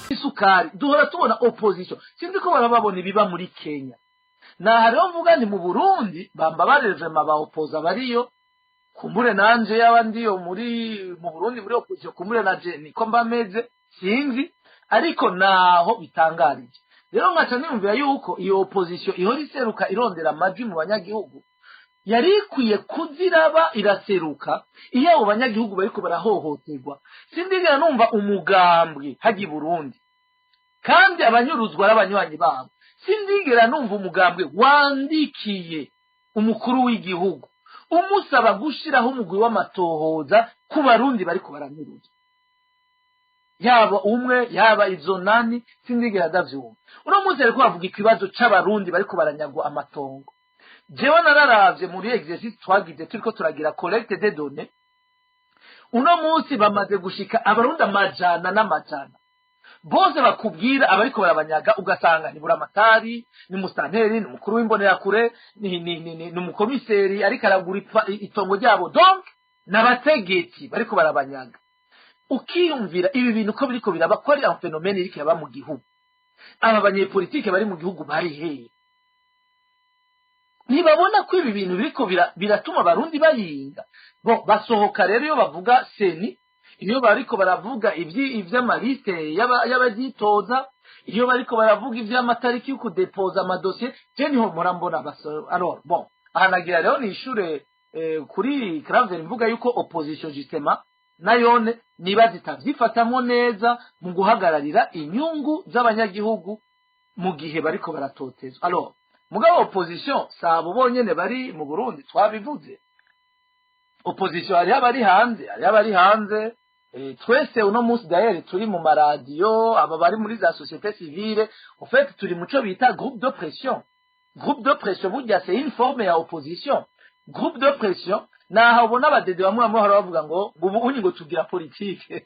Isukari duhora tubona opposition, sinzi ko barababona ibiba muri Kenya. Naha rero mvuga ni mu Burundi, bambabarire vraiment, ba opposants bariyo, kumbure nanje yaba ndiyo muri mu Burundi muri opposition, kumbure nanje niko mba meze, sinzi. Ariko naho bitangarije rero, nkaca niyumvira yuko iyo opposition ihora iseruka irondera amajwi mu banyagihugu yari ikwiye kuziraba iraseruka iyo abo banyagihugu bariko barahohoterwa. Sindigera numva umugambwe hajya i Burundi, kandi abanyuruzwa ari abanywanyi babo. Sindigera numva umugambwe wandikiye umukuru w'igihugu umusaba gushiraho umugwi w'amatohoza ku Barundi bariko baranyuruzwa, yaba umwe, yaba izo nani, sindigera ndavyumva. Uno munsi ariko bavuga ikibazo c'Abarundi bariko baranyagwa amatongo. Jewe nararavye muri exercice twagize, turiko turagira collecte de données. Uno munsi bamaze gushika Abarundi amajana n'amajana bose bakubwira abariko barabanyaga, ugasanga ni buramatari, ni musitanteri, ni umukuru w'imbonerakure, ni umukomiseri ariko aragura itongo ryabo. Donc n'abategetsi bariko barabanyaga. Ukiyumvira ibi bintu ko biriko biraba, ko ari un phénomène iriko iraba mu gihugu. Aba banyepolitike bari mu gihugu bari hehe? Ntibabona ko ibi bintu biriko biratuma Abarundi bayinga? Bo basohoka rero iyo bavuga CENI, iyo bariko baravuga ivy'ama listes y'abavyitoza, iyo bariko baravuga ivy'amatariki yo kudepoza amadosiye, je niho mpora mbona alors bon, aha nagira rero nishure kuri Claver, mvuga yuko opposition justement nayone niba zitavyifatamwo neza mu guhagararira inyungu z'abanyagihugu mu gihe bariko baratotezwa. Alors mugabo opposition sabo bonyene bari mu Burundi, twabivuze. Opposition hariho abari hanze, hariho abari hanze. Twese uno munsi d'ailleurs turi mu maradiyo, aba bari muri za société civile, en fait turi muco bita groupe de pression. Groupe de pression burya c'est une forme ya opposition. Groupe de pression, naho ubona abadede bamwe bamwe bahora bavuga ngo ubu unyi ngo tugira politique,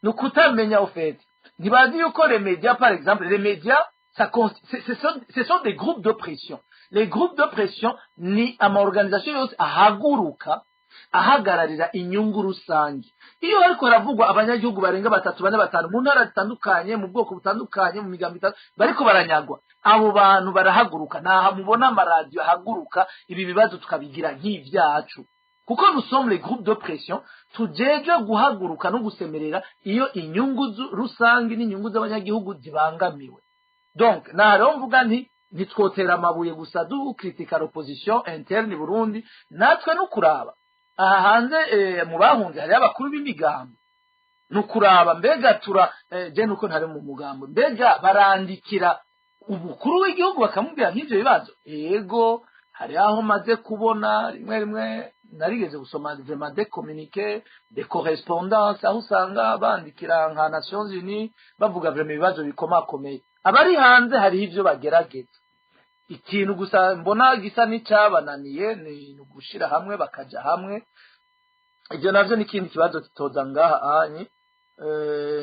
ni ukutamenya. Au fait ntibazi yuko les médias, par exemple, les médias, ça ce sont des groupes de pression. Les groupes de pression ni ama organisation yose ahaguruka ahagararira inyungu rusange. Iyo hariko haravugwa abanyagihugu barenga batatu, bane, batanu, mu ntara zitandukanye, mu bwoko butandukanye, mu migambo itandukanye, bariko baranyagwa, abo bantu barahaguruka. Naha mubona amaradiyo ahaguruka, ibi bibazo tukabigira nk'ivyacu, kuko nous sommes les groupes de pression tujejwe guhaguruka no gusemerera iyo inyungu rusange n'inyungu z'abanyagihugu zibangamiwe. Donc naha rero mvuga nti ntitwotera amabuye gusa dukritika l'opposition interne Burundi, natwe no kuraba aha hanze mu bahunze hariho abakuru b'imigambo, ni ukuraba mbega tura je nuko ntari mu mugambo, mbega barandikira umukuru w'igihugu bakamubwira nk'ivyo bibazo? Yego, hari aho maze kubona rimwe rimwe, narigeze gusoma vraiment des communiqués de correspondance, aho usanga bandikira nka Nations Unies bavuga vraiment ibibazo bikomakomeye. Abari hanze hariho ivyo bagerageza. Ikintu gusa mbona gisa n'icyabananiye ni ugushira hamwe, bakaja hamwe. Ibyo navyo ni ikindi kibazo kitoza ngaha anyi.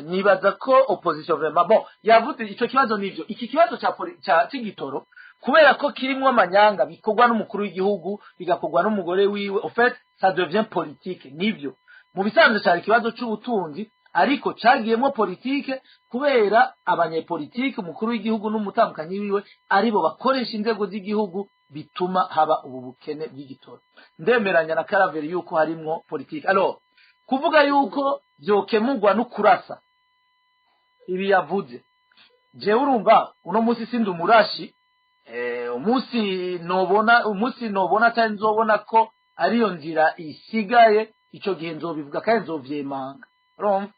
Nibaza ko opposition vraiment, bon, yavuze ico kibazo nivyo. Iki kibazo ca c'igitoro, kubera ko kirimwo amanyanga bikorwa n'umukuru w'igihugu, bigakorwa n'umugore wiwe, en fait ça devient politique. Nivyo, mu bisanzwe cari ikibazo c'ubutunzi, ariko cagiyemwo politike kubera abanyepolitike, umukuru w'igihugu n'umutambukanyi wiwe, aribo bakoresha inzego z'igihugu, bituma haba ubu bukene bw'igitoro. Ndemeranya na Karaveri yuko harimwo politike. Alors kuvuga yuko vyokemurwa no kurasa, ibi yavuze, jewe urumva uno munsi sindi umurashi. Umunsi nobona cyangwa nzobona ko ariyo nzira isigaye, ico gihe nzobivuga kandi nzovyemanga, urumva?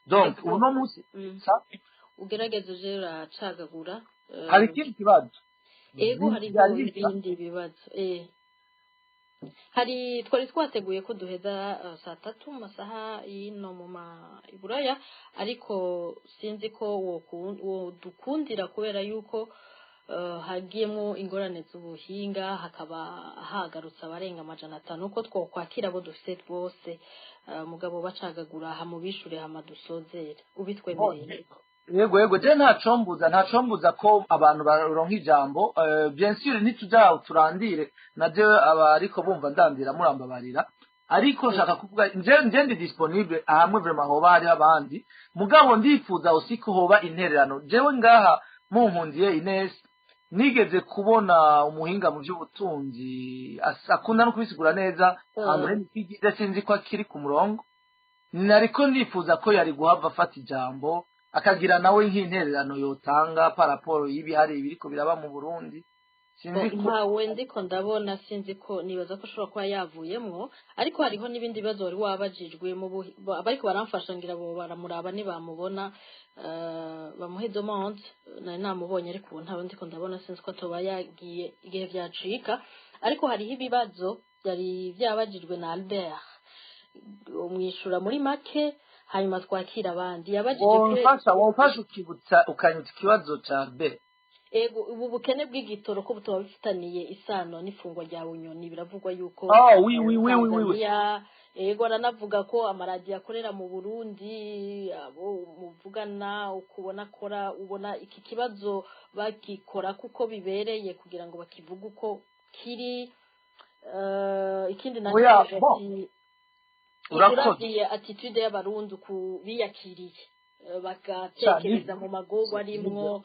Donc uno munsi Ugerageze uje uracagagura. Hari ikindi kibazo? Ego, hariho ibindi bibazo. Hari twari twateguye ko duheza saa 3 mu masaha y'ino mu ma iburaya, ariko sinzi ko wodukundira kubera yuko hagiyemo ingorane z'ubuhinga, hakaba hagarutse abarenga 500, ko twokwakira abo dufite bose. Mugabo bacagagura hamubishure, hama dusozere, ubitwemereye. Yego, je ntacombuza ko abantu baronka ijambo. Bien sûr ntituja turandire navyo, abariko bumva ndandira murambabarira. Ariko nshaka kuvuga, nje ndi disponible hamwe vraiment hoba hariho abandi, mugabo ndifuza aussi ko hoba intererano. Jewe ngaha munkundiye Ines, nigeze kubona umuhinga mu by'ubutunzi akunda no kubisigura neza, André Nikigize. Sinzi ko akiri ku murongo. Nariko ndifuza ko yari guhava afata ijambo, akagira nawe nk'intererano yotanga par rapport y'ibihari biriko biraba mu Burundi. Sinzi ko Ntawe ndiko ndabona, sinzi ko, nibaza ko ashobora kuba yavuyemwo. Ariko hariho n'ibindi bibazo wari wabajijwe mu bariko baramfasha, ngira bo baramuraba nibamubona, bamuhe demande. Nari namubonye, ariko ubu ntawe ndiko ndabona, sinzi ko atoba yagiye igihe vyacika. Ariko hariho ibibazo byari byabajijwe na Albert, umwishura muri make, hanyuma twakira abandi. Yabajije ko Womfasha ukibutsa, ukanyutsa ikibazo ca Albert. Ego, ubu bukene bw'igitoro ko butoba bifitaniye isano n'ifungwa rya Bunyoni, biravugwa yuko Oh oui, oui, oui, oui, oui, oui. Tanzania. Ego, aranavuga ko amaradiyo akorera mu Burundi, abo muvugana, ukubona akora, ubona iki kibazo bagikora kuko bibereye kugira ngo bakivuge uko kiri. Ikindi Oya, naco bon. ati Urakoze. Uravye attitude y'Abarundi uku biyakiriye, bagatekereza mu magorwa arimwo,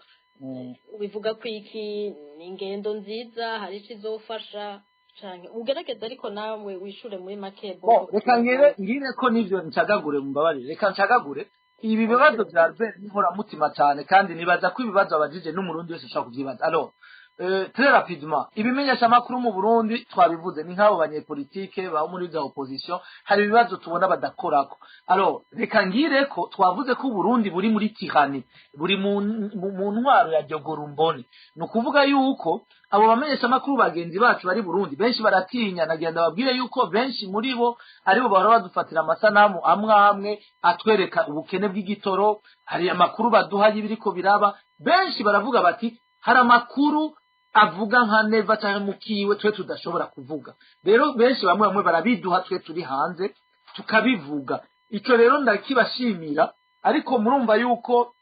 ubivuga ko iki ni ingendo nziza, hari ico izofasha canke ugerageza, ariko nawe wishure muri make. Bon, reka ngire ko nivyo ncagagure, mumbabarire, reka ncagagure ibi bibazo vya Albert n'inkoramutima cyane, kandi nibaza ko ibibazo abajije n'Umurundi wese ashobora kuvyibaza. Alors, très rapidement, ibimenyeshamakuru mu Burundi twabivuze, ni nk'abo banyepolitike ba muri za opposition, hari ibibazo tubona badakorako. Alors reka ngire ko twavuze ko Uburundi buri muri tyrannie, buri mu ntwaro ya Jogorumboni. Ni ukuvuga yuko abo bamenyeshamakuru bagenzi bacu bari Burundi benshi baratinya. Nagenda babwire yuko benshi muri bo aribo bahora badufatira amasanamu amwe amwe atwereka ubukene bw'igitoro. Hari amakuru baduha y'ibiriko biraba. Benshi baravuga bati hari amakuru avuga nka Neva cyangwa mukiwe twe tudashobora kuvuga. Rero benshi, bamwe bamwe barabiduha, twe turi hanze tukabivuga. Ico rero ndakibashimira, ariko murumva yuko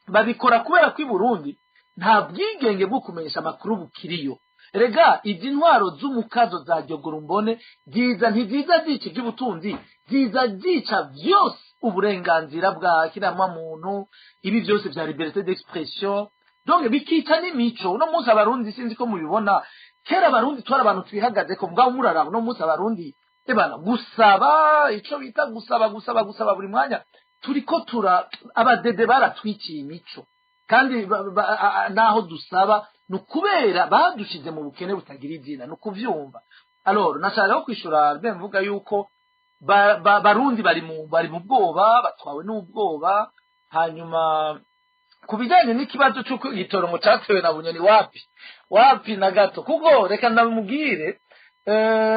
babikora kubera ko i Burundi nta bwigenge bwo kumenyesha amakuru bukiriyo. Rega izi ntwaro z'umukazo za Jogorumbone ziza, ntiziza zica iby'ubutunzi, ziza zica vyose, uburenganzira bwa kiremwamuntu, ibi byose vya liberté d'expression, donc bikica n'imico. Uno munsi Abarundi, sinzi ko mubibona, kera Abarundi twari abantu twihagaze ko, mugabo muraraba uno munsi Abarundi, ebana, gusaba, ico bita gusaba, gusaba, gusaba buri mwanya, turiko tura abadede baratwiciye imico. Kandi naho dusaba ni ukubera badushize mu bukene butagira izina, ni ukuvyumva. Alors nashaka ko kwishura Albert, mvuga yuko Barundi bari mu bwoba, batwawe n'ubwoba. Hanyuma ku bijyanye n'ikibazo cy'uko igitoro cyatewe na Bunyoni, wapi, wapi na gato, kuko reka ndamubwire,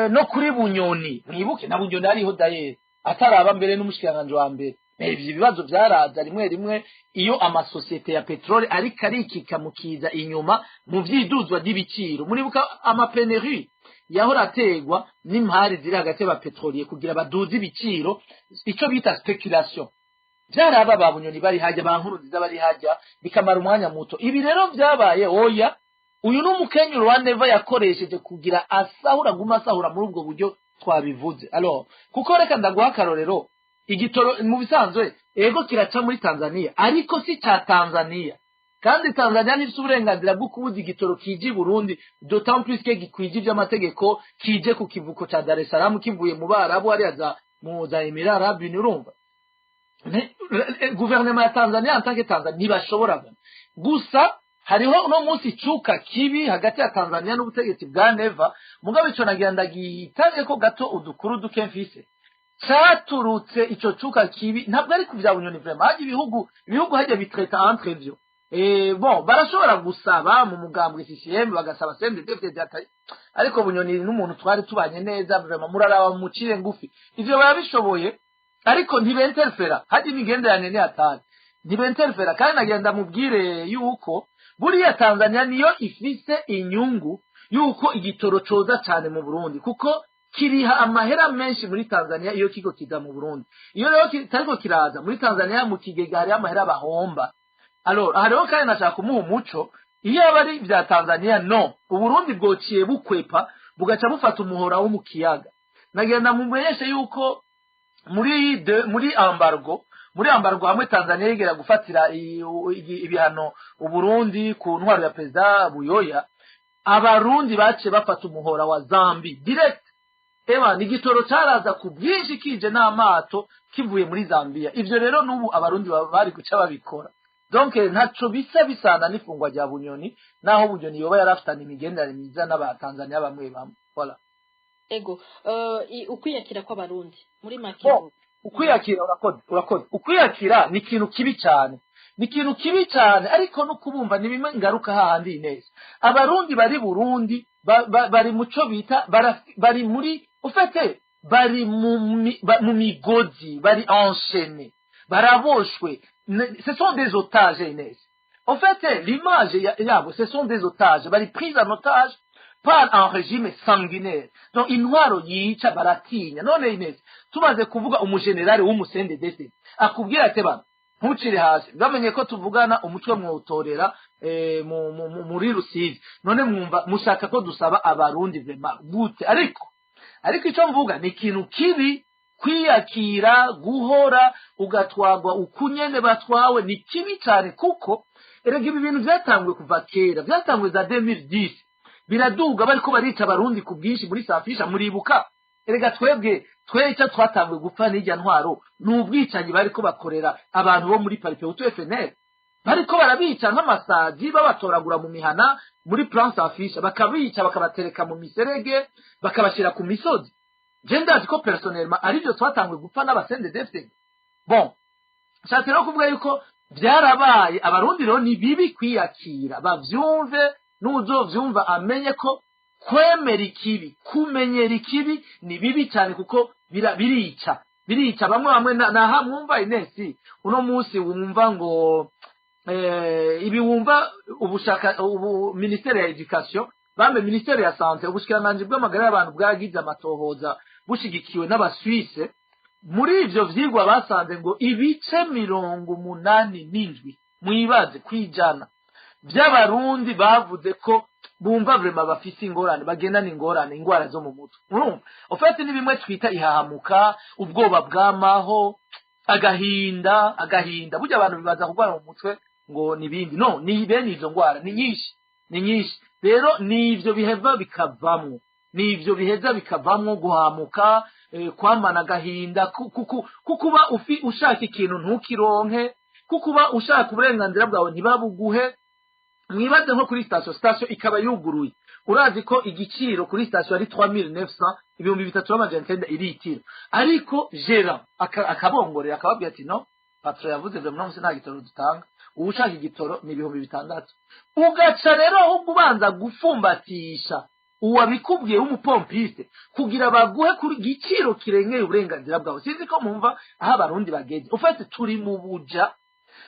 no kuri Bunyoni, mwibuke na Bunyoni ariho dayeri ataraba mbere n'umushikiranganji wa mbere. Ivyo bibazo vyaraza rimwe rimwe iyo amasosiyete ya peteroli ariko arikika mukiza inyuma mu vyiduzwa ry'ibiciro. Muribuka ama pénuries yahora ategwa n'impari ziri hagati y'aba pétroliers kugira baduze ibiciro, ico bita spéculation. Vyaraba ba Bunyoni bari hajya, ba Nkuru Nziza bari hajya, bikamara umwanya muto. Ibi rero vyabaye, oya, uyu ni umukenyuro wa Neva yakoresheje kugira asahura, guma asahura muri ubwo buryo twabivuze. Alors kuko reka ndaguha akarorero, igitoro mu bisanzwe ego kiraca muri Tanzania, ariko si ca Tanzania, kandi Tanzania ntifise uburenganzira bwo kubuza igitoro kije i Burundi, d'autant plus que gikwije ivy'amategeko, kije ku kivuko ca Dar es Salaam kivuye mu Barabu, hariya za mu za Emirats Arabes Unis. Urumva guverinoma ya Tanzania en tant que Tanzania ntibashobora. Gusa hariho uno munsi icuka kibi hagati ya Tanzania n'ubutegetsi bwa Neva. Mugabo ico nagira ndagitange ko gato udukuru duke mfise caturutse ico cuka kibi, ntabwo ari ku vya Bunyoni. Vraiment hajya ibihugu hajya bitraita entre vyo. Bon, barashobora gusaba mu mugambwe CCM, bagasaba CNDD-FDD, ariko Bunyoni n'umuntu twari tubanye neza, vraiment muraraba mucire ngufi, ivyo barabishoboye, ariko ntibenterfera. Hajya imigenderanire ni hatari, ntibenterfera. Kandi nagira ndamubwire yuko buriya Tanzania niyo ifise inyungu yuko igitoro coza cane mu Burundi, kuko kiriha amahera menshi muri Tanzania iyo kiko kiza mu Burundi. Iyo rero kitariko kiraza muri Tanzania, mu kigega hariho amahera bahomba. Alors aha rero kandi nashaka kumuha umuco, iyo aba ari ibya Tanzania, no Uburundi bwociye bukwepa, bugaca bufata umuhora wo mu kiyaga. Nagenda mumenyeshe yuko muri embargo hamwe Tanzania yigera gufatira ibihano Uburundi ku ntwaro ya Perezida Buyoya, Abarundi bace bafata umuhora wa Zambi direct. Eba ni igitoro caraza ku bwinshi kije n'amato kivuye muri Zambia. Ivyo rero n'ubu Abarundi baba bari guca babikora. Donc ntaco bisa bisana n'ifungwa rya Bunyoni, naho Bunyoni yoba yarafitanye imigenderanire myiza n'Abatanzania bamwe bamwe. Voilà. Ego, ukwiyakira kw'Abarundi muri make. Bon, ukwiyakira, urakoze, urakoze. Ukwiyakira ni ikintu kibi cyane, ni ikintu kibi cyane, ariko no kubumva ni bimwe ngaruka hahandi neza. Abarundi bari Burundi bari muco bita bari muri ufete bari mu migozi, bari enchaînés, baraboshwe. Ce sont des otages, Inès. En fait, l'image yabo, ce sont des otages, bari pris en otage par un régime sanguinaire. Donc intwaro yica, baratinya. None Inès, tumaze kuvuga umujenerali w'umu CNDD akubwira ati: "Bana, ntucire hasi, bamenye ko tuvugana, umutwe mwutorera muri Rusizi." None mwumva mushaka ko dusaba Abarundi vraiment gute? Ariko icyo mvuga ni ikintu kibi kwiyakira, guhora ugatwagwa ukunyene batwawe, ni kibi cyane, kuko erega ibi bintu byatanguye kuva kera, byatanguye za 2010 biraduga, bariko barica Abarundi ku bwinshi muri safisha. Muribuka erega twebwe twe icyo twatanguye gupfa n'ijya ntwaro ni ubwicanyi bariko bakorera abantu bo muri Palipehutu FNL, bariko barabica nk'amasazi, babatoragura mu mihana muri plan safisha, bakabica, bakabatereka mu miserege, bakabashyira ku misozi. Je ndazi ko personnellement arivyo twatanguye gupfa n'aba CNDD-FDD. Bon, nshatse rero kuvuga yuko byarabaye. Abarundi rero ni bibi kwiyakira, bavyumve, n'uzovyumva amenye ko kwemera ikibi, kumenyera ikibi ni bibi cyane, kuko birica, birica bamwe bamwe. Naha mwumva Inesi, uno munsi wumva ngo ibi wumva ubushaka ubu ministère ya éducation bambe ministère ya santé, ubushikiranganji bw'amagara y'abantu bwagize amatohoza bushigikiwe n'Abaswise. Muri ivyo vyigwa basanze ngo ibice 87, mwibaze, kwijana by'Abarundi bavuze ko bumva vraiment bafise ingorane, bagendana ingorane, ingwara zo mu mutwe. Urumva, au fait ni bimwe twita ihahamuka, ubwoba bwamaho, agahinda. Agahinda burya abantu bibaza kurwara mu mutwe ngo ni ibindi. No ni bene izo ngwara ni nyinshi, ni nyinshi. Rero ni ivyo biheva bikavamwo, ni ivyo biheza bikavamwo guhamuka, kwamana agahinda, kukuba ushaka ikintu ntukironke, kukuba ushaka uburenganzira bwawe ntibabuguhe. Mwibaze nko kuri station, station ikaba yuguruye, urazi ko igiciro kuri station ari 3900, 3900 iritiro, ariko gérant akabongorera, akababwira ati: "No, patron yavuze vyo, muno nta gitoro dutanga, uwushaka igitoro ni 6000." Ugaca rero ahubwo ubanza gufumbatisha uwabikubwiye w'umupompiste kugira baguhe kuri giciro kirengeye uburenganzira bwawe. Sinzi ko mumva aho Abarundi bageze. Ufite turi mu buja,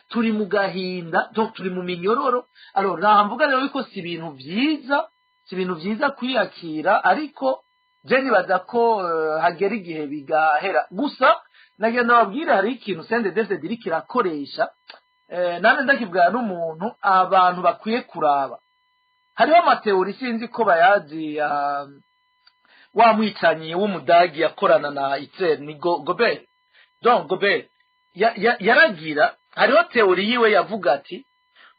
turi mu gahinda, donc turi mu minyororo. Alors naha mvuga rero yuko si ibintu vyiza, si ibintu vyiza kwiyakira, ariko je nibaza ko hagera igihe bigahera. Gusa nagenda babwire hari ikintu CNDD-FDD iriko irakoresha, nane ndakibwira n'umuntu, abantu bakwiye kuraba. Hariho ama théories, sinzi ko bayazi, wa mwicanyi w'Umudagi yakorana na Hitler ni Gobel. Donc Gobel yaragira, hariho théorie yiwe yavuga ati: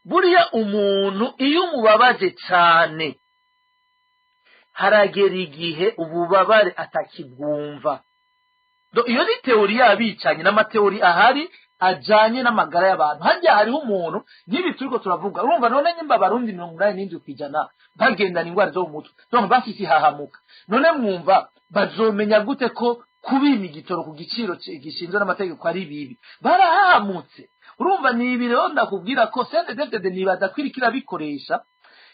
"Buriya umuntu iyo umubabaje cyane, haragera igihe ububabare atakibwumva." Iyo ni théorie y'abicanyi n'ama théories ahari ajanye n'amagara y'abantu. Harya hariho umuntu nk'ibi turiko turavuga. Urumva none nyimba Abarundi 87% bagendana ingwara zo mu mutwe, donc bafise ihahamuka, none mwumva bazomenya gute ko kubima igitoro ku giciro gishinzwe n'amategeko ari bibi? Barahahamutse. Urumva ni ibi rero ndakubwira ko CNDD-FDD nibaza ko iriko irabikoresha.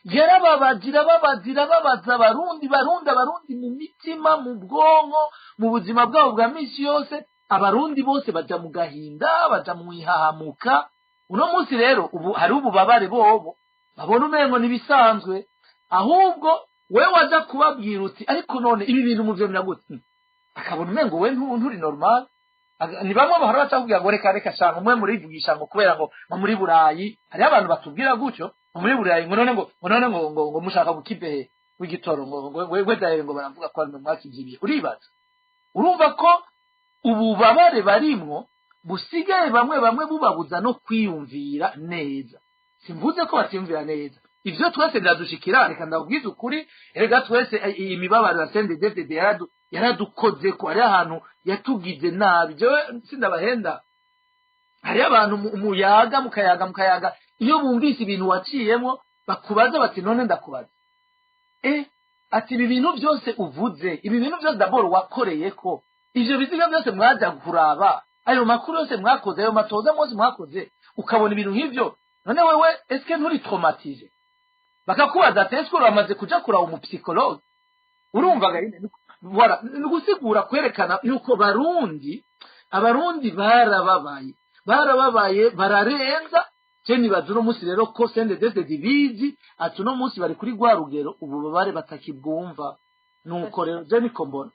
Yarababaza, irababaza, irababaza Abarundi, barundi, Abarundi mu mitima, mu bwonko, mu buzima bwabo bwa misi yose. Abarundi bose baja mu gahinda, baja mu ihahamuka. Uno munsi rero ubu hari ububabare bobo babona umengo ntibisanzwe. Ahubwo wewe waza kubabwira uti: "Ariko none ibi bintu muvyemera gute?" Akabona umengo we nturi normal. Ni bamwe bahora baca bakubwira ngo: "Reka, reka shanga, umwe murivugisha ngo kubera ngo muri Burayi." Hariho abantu batubwira gutyo ngo muri Burayi, ngo none ngo mushaka gukipe he w'igitoro, ngo we dahere, ngo baravuga ko ari mwakivyibiye. Uribaza. Urumva ko ububabare barimwo busigaye bamwe bamwe bubabuza no kwiyumvira neza. Simvuze ko batiyumvira neza, ivyo twese biradushikira. Reka ndabwize ukuri, erega twese iyi mibabaro ya CNDD-FDD yaradukoze ko hari ahantu yatugize nabi. Jewe sindabahenda, hariyo abantu muyaga mukayaga mukayaga, iyo bumvise ibintu waciyemo bakubaza bati: "None ndakubaza, ati ibi bintu byose uvuze, ibi bintu byose d'abord wakoreye ko ivyo biziga byose mwaja kuraba, ayo makuru yose mwakoze, ayo matoza mwose mwakoze, ukabona ibintu nk'ivyo, none wewe eske nturi traumatisé?" Bakakubaza ati: "Eske uramaze kuja kuraba umupsychologue?" Urumva gahinde? Voilà, ni gusigura kwerekana yuko barundi, abarundi barababaye, barababaye bararenza. Je nibaza uno munsi rero ko CNDD-FDD bizi ati uno munsi bari kuri rwa rugero ububabare batakibwumva. Nuko rero je niko mbona.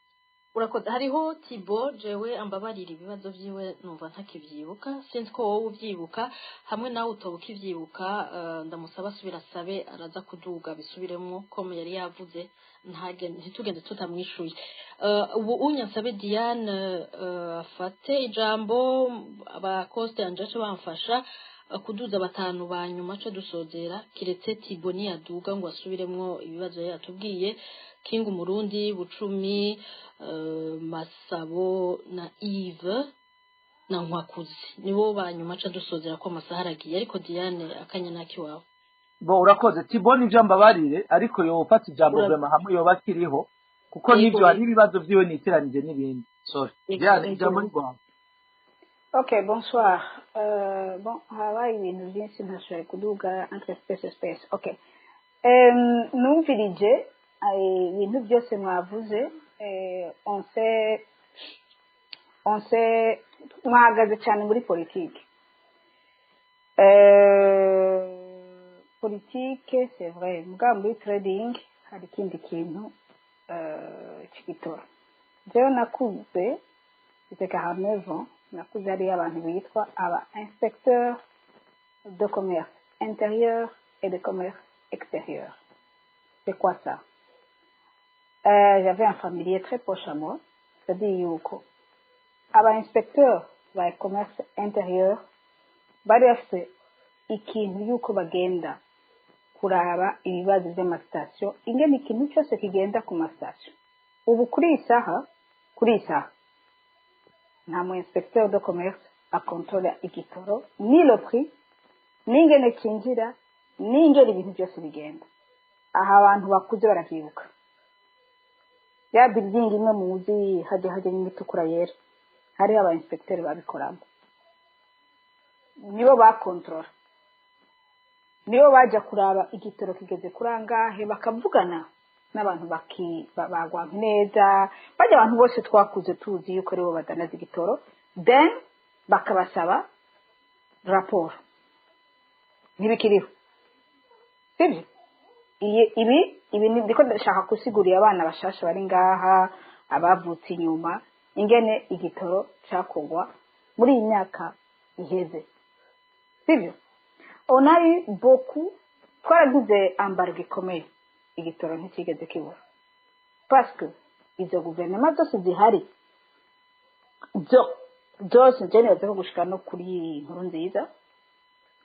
Urakoze. Hariho Tibo, jewe ambabarira, ibibazo vyiwe numva ntakivyibuka, sinzi ko wowe uvyibuka. Hamwe nawe utoba ukivyibuka, ndamusaba asubira asabe, araza kuduga bisubiremwo ko yari yavuze, ntitugende tutamwishuye. Ubu unyansabe Diane afate ijambo, abakoste yanje ace bamfasha kuduza batanu ba nyuma ce dusozera, kiretse Tibo niyaduga ngo asubiremwo ibibazo yari yatubwiye. Kinga Umurundi, Bucumi, Masabo na Yves na Nkwakuzi nibo ba nyuma ca dusozera ko amasaha aragiye. Ariko Diane, akanya naki wawe. Bo, urakoze. Tibo nivyo, mbabarire, ariko yofata ijambo vraiment hamwe yoba akiriho, kuko nivyo hari ibibazo vyiwe nitiranije n'ibindi. Sorry. Diane, ijambo ni rwawe. Ok, bonsoir. Bon, habaye ibintu byinshi, ntashoboye kuduga entre space space. Ok. Numvirije ibintu byose mwavuze, on sait mwahagaze cyane muri politike. Politike c'est vrai, mugabo muri trading hari ikindi kintu cy'igitora. Jewe nakuze, mfite 49 ans, nakuze hariyo abantu bitwa aba inspecteur de commerce intérieur et de commerce extérieur. C'est quoi ça? J'avais un familier très proche à moi, c'est-à-dire yuko aba inspecteur ba commerce intérieur bari bafite ikintu yuko bagenda kuraba ibibazo by'amasitasiyo, ingene ikintu cyose kigenda ku masitasiyo. Ubu kuri iyi saha nta mu inspecteur de commerce akontrola igitoro, ni le prix, n'ingene kinjira, n'ingene ibintu byose bigenda. Aha abantu bakuze baravyibuka ya building imwe muzi hajya hajya n'imitukura yera, hariho aba inspecteur babikoramo, nibo bakontorora, nibo bajya kuraba igitoro kigeze kuri angahe, bakavugana n'abantu bagwa neza, bajya abantu bose twakuze tuzi yuko aribo badanaza igitoro, then bakabasaba raporo. Ntibikiriho, sibyo? Ibi ndiko ndashaka gusigurira abana bashasha bari ngaha, abavutse inyuma, ingene igitoro cakogwa muri iyi myaka iheze, sibyo? On a eu beaucoup, twaragize embargo ikomeye, igitoro ntikigeze kibura, parce que izo guverinoma zose zihari zo zose, je nibaza ko gushika no kuri iyi nkuru nziza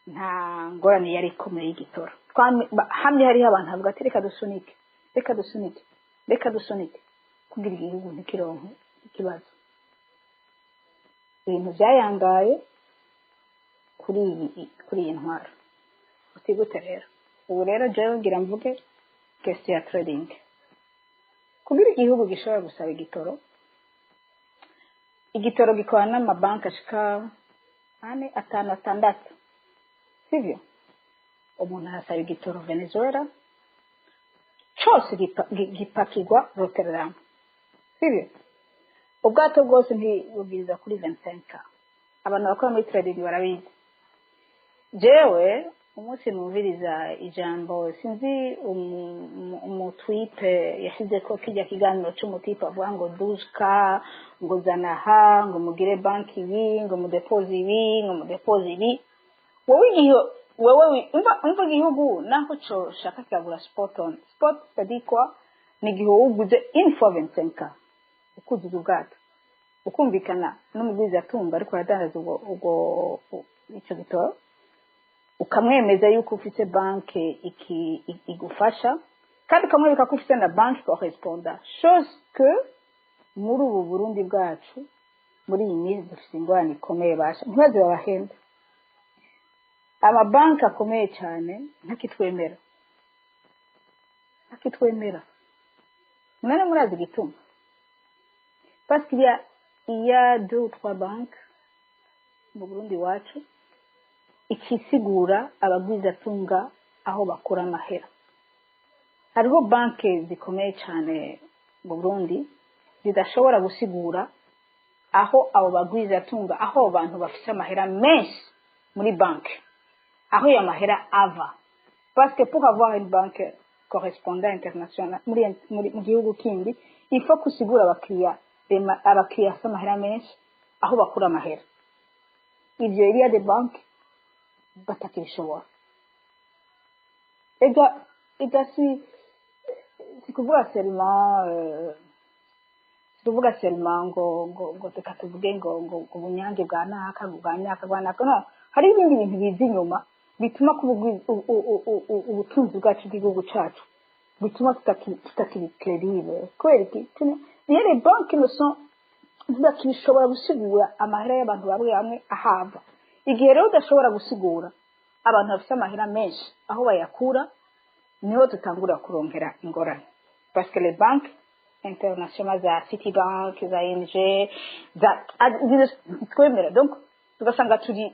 nta ngorane yari ikomeye y'igitoro. Hamye hariho abantu bavuga ati: "Reka dusunike, reka dusunike, reka dusunike kugira igihugu ntikironke ikibazo." Ibintu byayangaye kuri iyi ntwaro. Uti gute rero? Ubu rero jewe ngira mvuge question ya trading. Kugira igihugu gishobora gusaba igitoro, igitoro gikorana n'amabanki ashika ane, atanu, atandatu, sivyo? Umuntu arasaba igitoro Venezuela cose gipakirwa Rotterdam, sivyo? Ubwato bwose ntibubwiriza kuri 25. Abantu bakora muri trading barabizi. Jewe umunsi numviriza ijambo, sinzi umutwite yashyize ko kijya kiganiro cy'umutipe avuga ngo duska, ngo zana aha, ngo mugire banki ibi, ngo mudepoze ibi, ngo mudepoze ibi. Wowe igihe wewe umva igihugu naho coshaka kikagura spot on spot, c'est-à-dire quoi? Ni igihe wowe uguze une fois 25 ukuzuza ubwato. Ukumvikana n'umugwizatunga ariko aradandaza ubwo icyo gitoro, ukamwemeza yuko ufite banki igufasha, kandi ukamwereka ko ufite na banki correspondant, chose que muri ubu Burundi bwacu muri iyi minsi dufite ingorane ikomeye. Basha ntibaze babahende, amabanki akomeye cyane ntakitwemera, ntakitwemera. None murazi igituma? Parce qu'il y a deux ou trois banques mu Burundi iwacu ikisigura abagwizatunga aho bakura amahera. Hariho banki zikomeye cyane mu Burundi zidashobora gusigura aho abo bagwizatunga, aho abo bantu bafite amahera menshi muri banki, aho ayo mahera ava, parce que pour avoir une banque correspondant international muri mu gihugu kindi, il faut kusigura abakiriya bafite amahera menshi aho bakura amahera. Ivyo il y a des banques batakibishobora. Ega si kuvuga seulement ngo reka tuvuge ngo ubunyange bwa naka, bwa nyaka, bwa naka. No hari ibindi bintu biza inyuma bituma kuba ubutunzi bwacu bw'igihugu cacu bituma tutakiri crédible. Kubera iki? Iyo les banques ne sont ntibakibishobora gusigura amahera y'abantu bamwe bamwe ahava. Igihe rero udashobora gusigura abantu bafite amahera menshi aho bayakura, niho dutangura kurongera ingorane, parce que les banques internationales za Citibank, za ING, za twemera. Donc tugasanga turi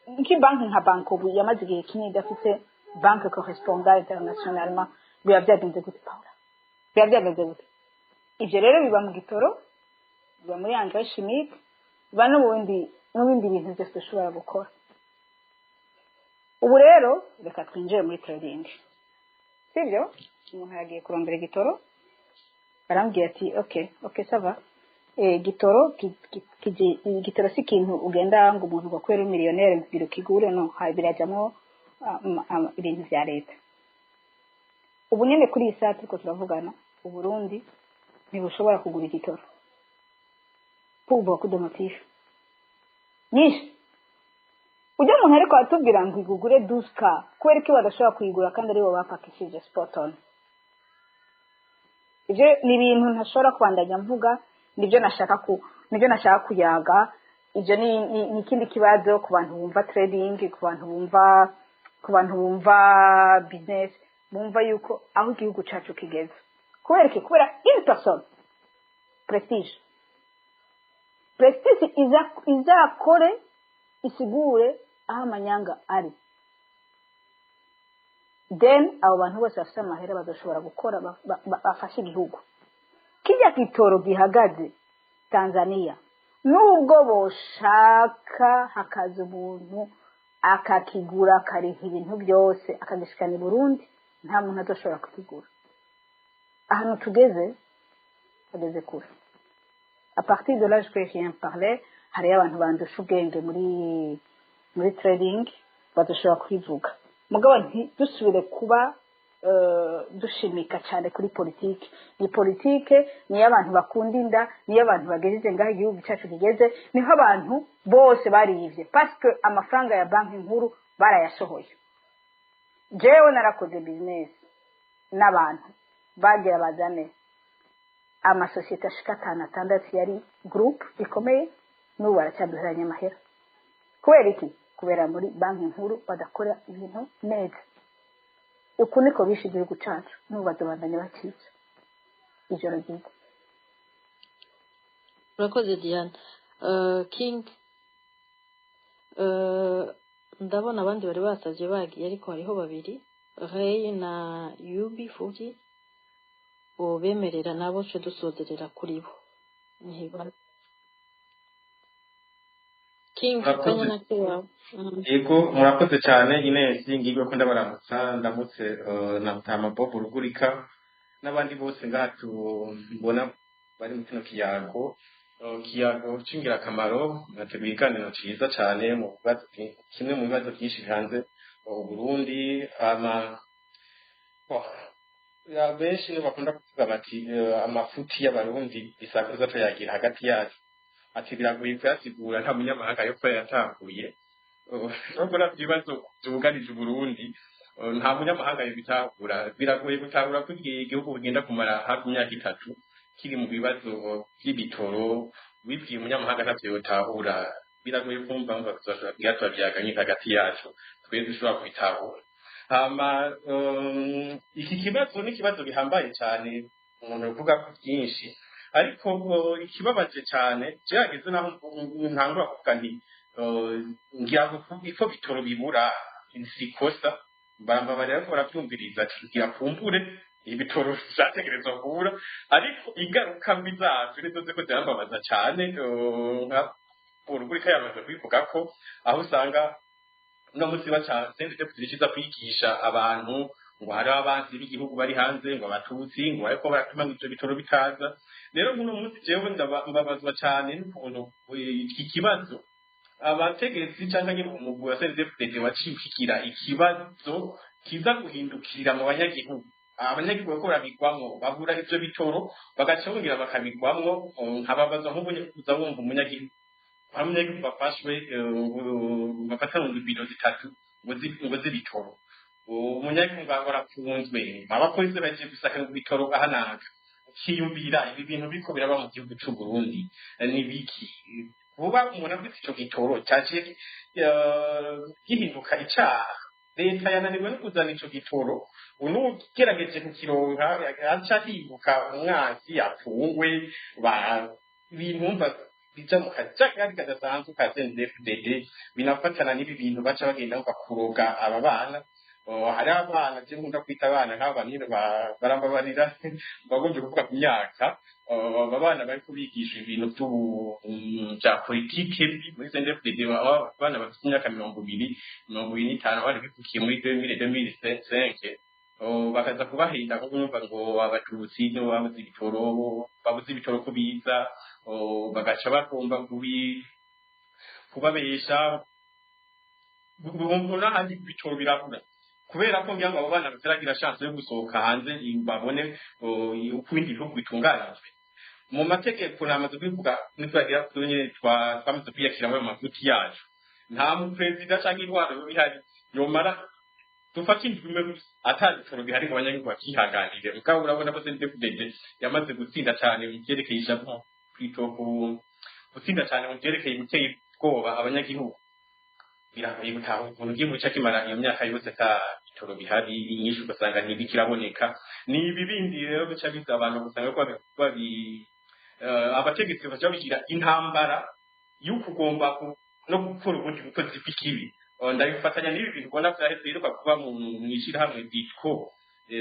nk'ibanki nka Bancobu yamaze igihe kinini idafite banque correspondant internationalement. Biba byagenze gute, Paula? Biba byagenze gute? Ivyo rero biba mu gitoro, biba muri engrais chimique, biba no mu bindi, mu bindi bintu byose dushobora gukora. Ubu rero reka twinjire muri trading, sibyo? Umuntu yagiye kurondera igitoro, arambwira ati: Ok, ça va." Gitoro igitoro si ikintu ugenda ngo umuntu ngo kubera miliyoneri ngo ukigure. No hari birajyamo ibintu vya leta. Ubu nyene kuri iyi saha turiko turavugana, Uburundi ntibushobora kugura igitoro pour beaucoup de motifs nyinshi. Ujya umuntu ariko aratubwira ngo igugure duska, kubera ko badashobora kuyigura kandi aribo bapakishije spoton. Ibyo ni ibintu ntashobora kubandanya mvuga, nibyo nashaka kuyaga. Ibyo ni ikindi kibazo ku bantu bumva trading, ku bantu bumva business, bumva yuko aho igihugu cyacu kigeze. Kubera iki? Kubera une personne, Prestige. Prestige izakore isigure aho amanyanga ari, then abo bantu bose bafite amahera badashobora gukora bafashe igihugu. Kijya gitoro gihagaze Tanzania, nubwo boshaka hakaza umuntu akakigura, akariha ibintu byose, akagishikana i Burundi, nta muntu azoshobora kukigura. Ahantu tugeze hageze kure. À partir de là, je peux rien parler. Hariyo abantu bandusha ubwenge muri trading badashobora kubivuga. Mugabo ntidusubire kuba dushimika cyane kuri politike. Ni politike niyo abantu bakunda inda, niyo abantu bagejeje ngaho igihugu cyacu kigeze, niho abantu bose bariyivye, parce que amafaranga ya Banki Nkuru barayasohoye. Jewe narakoze business n'abantu bagira bazane amasosiyete ashika atanu, atandatu, yari groupe ikomeye. N'ubu baracyaduheranye amahera. Kubera iki? Kubera muri Banki Nkuru badakora ibintu neza. Uku niko bishe igihugu cyacu, n'ubu bazobandanya bakica. Ijoro ryiza. Urakoze, Diane. King, ndabona abandi bari basavye bagiye, ariko hariho babiri, Ray na Yubi Fuji, bobemerera nabo ce dusozerera kuri bo. King. Murakoze. Kanya nakiwawe. Yego, murakoze cyane, Ines. Ngirwe ko ndabaramutsa, ndamutse na Mutama Bob Rugurika n'abandi bose ngaha tubona bari mu kino kiyago c'ingirakamaro. Mwateguye ikiganiro ciza cane mu bibazo kimwe mu bibazo byinshi bihanze Uburundi. Ama oh, ya benshi nibo bakunda kuvuga bati amafuti y'Abarundi bisakuza tuyagira hagati yacu. Ati biragoye kuyasigura, nta munyamahanga yo kuba yatanguye. Nubwo navyo ibibazo vyugarije Uburundi, nta munyamahanga yobitahura. Biragoye gutahura ko igihe igihugu kigenda kumara hafi imyaka 3 kiri mu bibazo vy'ibitoro, wibwiye umunyamahanga ntavyo yotahura. Biragoye kumva ngo tuzoshobora turavyaganye hagati yacu, twese dushobora kubitahura. Hama iki kibazo ni ikibazo gihambaye cyane, umuntu avuga ko byinshi, ariko ikibabaje cyane gerageze naho ntangura kuvuga nti ngira ngo iko bitoro bibura sikosa barambabarira ko barabyumviriza, ati ngira kumbure ibitoro vyategerezwa kubura, ariko ingaruka mbi zavyo nizo ziko zirambabaza cyane. Nka Urugurika yamaze kubivuga ko aho usanga uno munsi baca CNDD-FDD iza kwigisha abantu ngo hariho abansi b'igihugu bari hanze, ngo abatutsi ngo bariko baratuma ngo ivyo bitoro bitaza. Rero nk'uno munsi jewe mbabazwa cane n'ukuntu iki kibazo abategetsi canke nyene umugwi wa CNDD-FDD waciye ukigira ikibazo kiza guhindukirira mu banyagihugu. Abanyagihugu bariko barabigwamwo, babura ivyo bitoro, bagaca bongera bakabigwamwo. Nkababazwa nk'ubu uza wumva umunyagihugu, hari umunyagihugu bafashwe, bafata ngo ibido 3 ngo z'ibitoro, umunyagihugu ngo arapfunzwe, abapolisi bagiye gusaka ngo ibitoro ahanaka. Ukiyumvira ibi bintu biriko biraba mu gihugu c'u Burundi ni biki? Vuba umuntu afite ico gitoro cyaciye gihinduka icaha. Leta yananiwe no kuzana ico gitoro, unugerageje kukironka aca ahinduka umwansi, apfungwe. Ba ibintu wumva bija mu kajagari kadasanzwe ka CNDD-FDD, binafatana n'ibi bintu baca bagenda bakuroga aba bana. Oh, hari abana je nkunda kwita abana nk'aba nyine barambabarira bagombye kuvuga ku myaka. Oh, aba bana bari kubigisha ibintu bya politike mbi muri CNDD-FDD, abana bafite imyaka 20, 25, bari bivukiye muri 2000, 2005. Oh, bakaza kubahenda nko kumva ngo abatutsi nibo babuze ibitoro, babuze ibitoro ko biza. Oh, bagaca bagomba kubabesha n'ahandi ibitoro birabura, kubera ko ngira ngo abo bana bataragira chance yo gusohoka hanze babone uko ibindi bihugu bitunganijwe mu mategeko. Namaze kubivuga, nitwagira nyine twamaze kwiyakira muri mavuti yacu, nta muperezida canke intwaro yoba ihari yomara dufate indwi imwe gusa ata bitoro bihari ngo abanyagihugu bakihanganire. Mugabo urabona ko CNDD-FDD yamaze gutsinda cane mu vyerekeye ishavu, plutôt gutsinda cane mu vyerekeye gutera ubwoba abanyagihugu. Biragoye gutahura ukuntu igihugu ca kimara iyo myaka yose ata bitoro bihari, inyinshi ugasanga ntibikiraboneka. Ni ibi bindi rero bica biza abantu usanga ko abategetsi baca babigira intambara y'ukugomba no gukora ubundi bukozi bw'ikibi. Ndabifatanya n'ibi bintu ubona vyaheze biheruka kuba mu mw'ishirahamwe DITCO le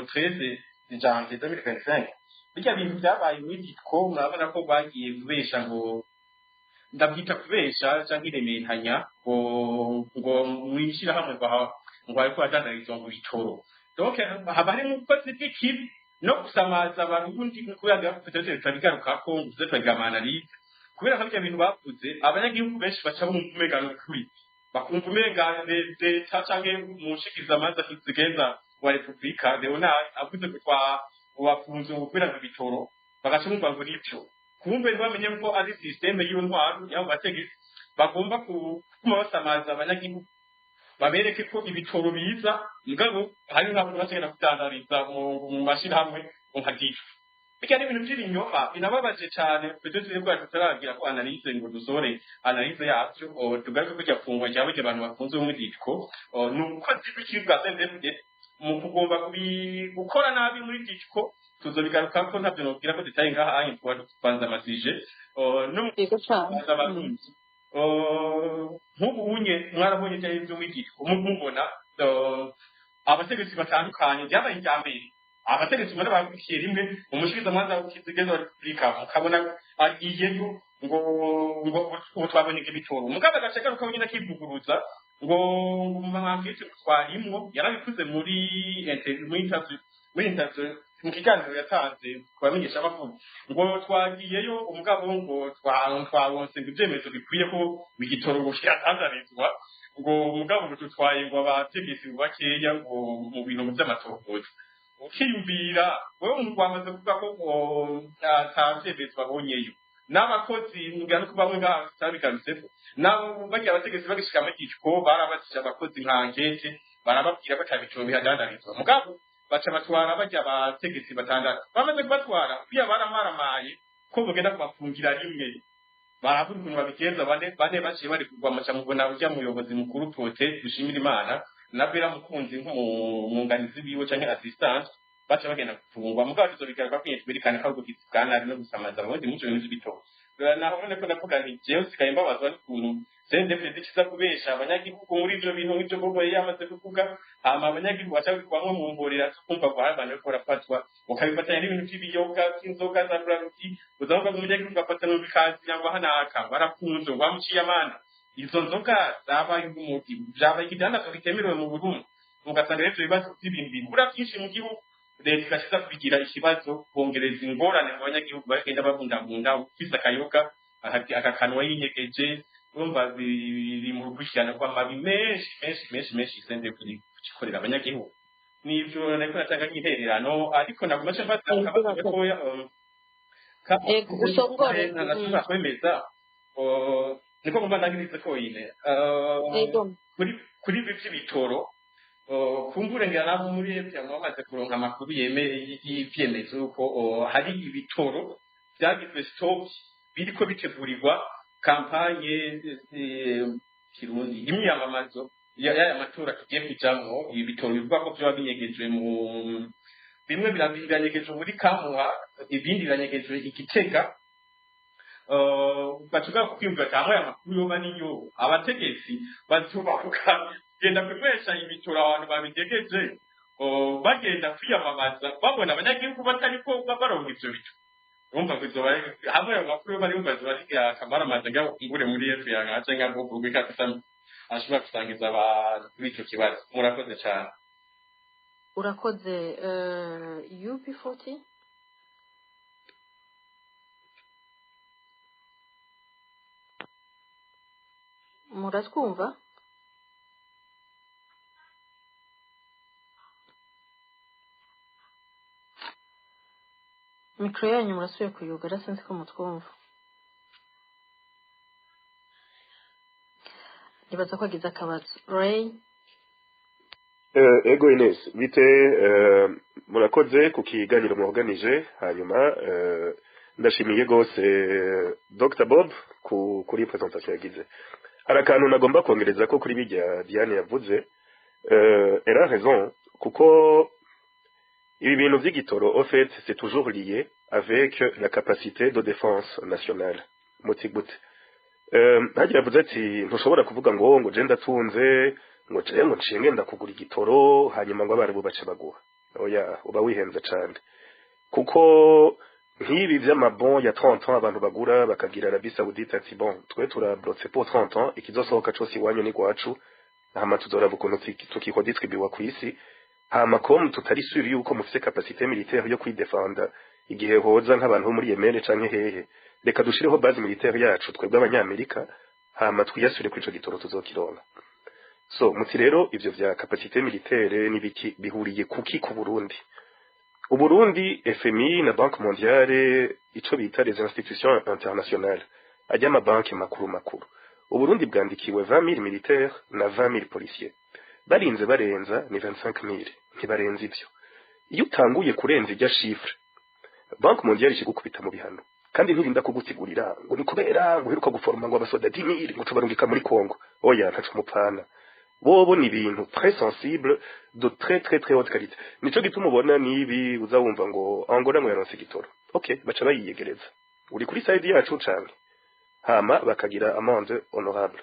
13 janvier 2025. Birya bintu vyabaye muri DITCO, murabona ko bagiye kubesha, ngo ndabyita kubesha canke irementanya, ngo mw'ishirahamwe ngo hariko hadandarizwa ngo bitoro. Donc haba harimwo ubukozi bw'ikibi no gusamaza abarundi, kubera peut-être turabigarukako ngo tuze turagira ama analyse, kubera ko birya bintu bavuze abanyagihugu benshi baca bumva umenga ni ukuri, bakumva umenga leta canke umushikizamanza kizigenza wa repubulika Leonard avuze ko twa bafunze ngo kubera ngo ibitoro, bagaca bumva ngo nivyo. Kumbe ntibamenye ko ari système y'intwaro y'abo bategetsi bagomba kuguma basamaza abanyagihugu, babereke ko ibitoro biza, mugabo hari nk'aho bagenda kudandariza mu mashirahamwe nka DITCO. Bijya n'ibintu by'ibinyoma binababaje cyane. Peut-être bwacu tutaragira ko analyse ngo dusore analyse yabyo, tugaruke kujya fungwa cyangwa burya abantu bafunzwe muri DITCO ni ubukozi bw'ikibi bwa CNDD-FDD mu kugomba gukora nabi muri DITCO. Tuzobigaruka ko ntabyo nobwira ko detail ngaha anye, tuba tubanza ama sujet no Yego cane. kubanza abarundi. Nk'ubu unye mwarabonye byari byo muri DITCO, mubona abategetsi batandukanye byabaye irya mbere, abategetsi ubona bahagurukiye rimwe, umushikirizamanza w'ikizigenza wa repubulika mukabona agiyeyo ngo ubu twabonye ibitoro, mugabo agace garuka nyine akivuguruza ngo mwakitse twarimwo. Yarabikuze muri interview, mu kiganiro yatanze ku bamenyeshamakuru, ngo twagiyeyo umugabo ngo twaronse ngo ibyemezo bikwiye ko igitoro ngo kiratandarizwa, ngo umugabo ngo tutwaye ngo abategetsi bakeya ngo mu bintu by'amatohoza. Ukiyumvira wewe wamaze kuvuga ko ngo ata vyemezo babonyeyo. N'abakozi ngira no bamwe ngaha tutabigarutseho, nabo bagiye abategetsi bagishika muri gitwo barabajije abakozi nka enquête, barababwira ko ata bitoro bihadandarizwa. Mugabo baca batwara bajya abategetsi batandatu. Bamaze kubatwara biya baramaramaye ko bugenda kubafungira rimwe, barabura ukuntu babigenza. Bane bane baciye bari kugwa muca mubona urya muyobozi mukuru Protais dushimira Imana na Bera Mukunzi nk'umwunganizi wiwe canke assistant, baca bagenda gufungwa. Mugabo tuzobigaruka kwiye twerekane ko ari ubugizi bwa nabi no gusamaza abarundi muco bintu vy'ibitoro. Naho none ko ndavuga nti jewe nsigaye mbabazwa n'ukuntu CNDD-FDD kiza kubesha abanyagihugu muri ivyo bintu nk'ivyo Bobo yari yamaze kuvuga, hama abanyagihugu baca bamwe mu mborera zo kumva ngo hari abantu bariko barafatwa, ukabifatanya n'ibintu vy'ibiyoga vy'inzoga za Brarudi. Uzavuga ngo umunyagihugu afata n'ubikazi ngo hanaka barafunze ngo bamuciye amana, izo nzoga zabaye umuti, vyabaye ikidandazwa kitemerewe mu Burundi. Ugasanga rero ivyo bibazo vy'ibintu bibura vyinshi mu gihugu, leta igashiza kubigira ikibazo, kongereza ingorane mu banyagihugu bagenda babundabunda ufise akayoga akakanwa yinyegeje. Urumva biri mu rukurikirane rw'amabi menshi menshi menshi menshi CNDD-FDD ikorera abanyagihugu. Nivyo nariko natanga nk'intererano, ariko naguma nca mfata akabazo gatoya Ego, usongore. Nashobora kwemeza niko ngomba ndangirize koyine kuri ibi vy'ibitoro. Kumbure ngira nabo muri EPA bamaze kuronka amakuru yemeye y'ivyemezo yuko hari ibitoro vyagizwe stock biriko bitegurirwa campagne kirundi imyamamazo y'aya matora tugiye kujamwo. Ibi bitoro bivugwa ko vyoba binyegejwe mu bimwe biranyegejwe muri Kamuha, ibindi biranyegejwe i Gitega. Bashobora kukwiyumvira ati hamwe aya makuru yoba niyo, abategetsi bazobahuka genda kunywesha ibitoro abantu babigegeje, bagenda kwiyamamaza babona abanyagihugu batariko baronka ivyo bitoro. Urumva ngo izoba hamwe ayo makuru yoba ariyo, izoba ari akamaramaza ngira ngo kumbure muri efu yangace nka bwo bw'ikasa ashobora gusangiza abantu kuri ico kibazo. Murakoze cane. Urakoze. UB40, muratwumva? Mikoro yanyu murasubiye kuyugara, sinzi ko mutwumva. Nibaza ko agize akabazo Ray. Ego Ines, bite? Murakoze ku kiganiro muorganije. Hanyuma ndashimiye gose Dr Bob kuri présentation yagize. Hari akantu nagomba kongereza ko kuri bijya Diane yavuze. Elle a raison, kuko ibi bintu vy'igitoro, au fait, c'est toujours lié avec la capacité de défense nationale. Muti gute? Hagiye yavuze ati ntushobora kuvuga ngo je ndatunze, ngo je ngo nshinge ndakugura igitoro, hanyuma ngo abarimu bace baguha. Oya, uba wihenze cane, kuko nk'ibi vy'amabon ya 30 ans abantu bagura bakagira Arabie Saoudite ati: "Bon, twe turablotse pour 30 ans, ikizosohoka cose iwanyu ni gwacu, hama tuzoraba ukuntu tukikodistribuwa kw'isi. Hama comme tutari sûr yuko mufise capacité militaire yo kwidefenda igihe hoza nk'abantu bo muri Yemen canke hehe, reka dushireho base militaire yacu twebwe abanyamerika, hama twiyasure kuri ico gitoro tuzokironka." So muti rero ivyo vya capacité militaire n'ibiki bihuriye kuki ku Burundi? Uburundi, FMI na Banque mondiale, ico bita les institutions internationales, ajya amabanki makuru makuru, Uburundi bwandikiwe 20 000 militaires na 20 000 policiers. Barinze barenza ni 25 000, ntibarenza ivyo. Iyo utanguye kurenza irya chiffre, Banque mondiale ikigukubita mu bihano, kandi ntirinda kugusigurira ngo ni kubera ngo uheruka guforoma ngo abasoda 10 000 ngo tubarungika muri Congo. Oya, ntaco mupfana. Bobo ni ibintu très sensible, de très très très haute qualité. Nico gituma ubona nibi uza wumva ngo Angola ngo yaronse igitoro, okay, baca bayiyegereza uri kuri side yacu canke hama bakagira amende honorable.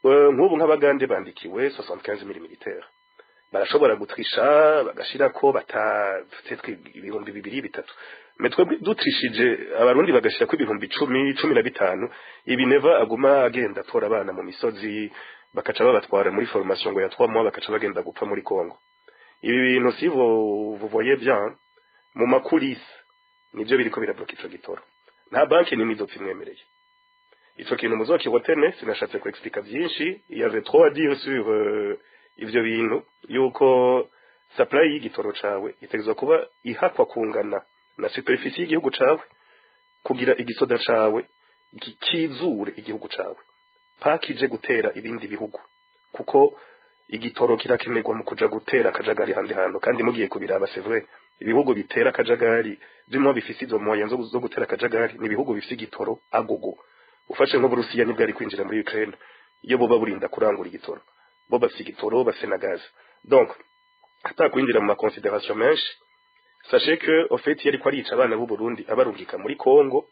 Nk'ubu nk'abagande bandikiwe 75 000 militaires, barashobora gutrisha bagashirako bata peut-être 2000, 3000. Mais twebwe dutrishije, abarundi bagashirako 10 000, 15, ibi Neva aguma agenda atora abana mu misozi, bakaca babatwara muri formation ngo ya 3 mois, bakaca bagenda gupfa muri Congo. Ibi bintu, si vous, vous voyez bien mu ma coulisses, nivyo biriko birabloka ico gitoro. Nta banki nimwe izopfa imwemereye ico kintu, muzokirotene. Sinashatse ku expliqua vyinshi, il y avait trop à dire sur ivyo bintu, yuko supply y'igitoro cawe itegerezwa kuba ihakwa kungana na superficie y'igihugu cawe. Kugira igisoda cawe kizure igihugu cawe, pakije gutera ibindi bihugu, kuko igitoro kirakenerwa mu kuja gutera akajagari handi hantu. Kandi mugiye kubiraba, c'est vrai, ibihugu bitera akajagari bimwe bifise izo moyens zo gutera akajagari ni ibihugu bifise igitoro agogo. Ufashe nk'Uburusiya, nibwo ari kwinjira muri Ukraine iyo boba burinda kurangura igitoro. Bo bafise igitoro, bafise na gaz. Donc atakwinjira mu ma considérations menshi, sachez que au fait yariko arica abana b'u Burundi abarungika muri Congo.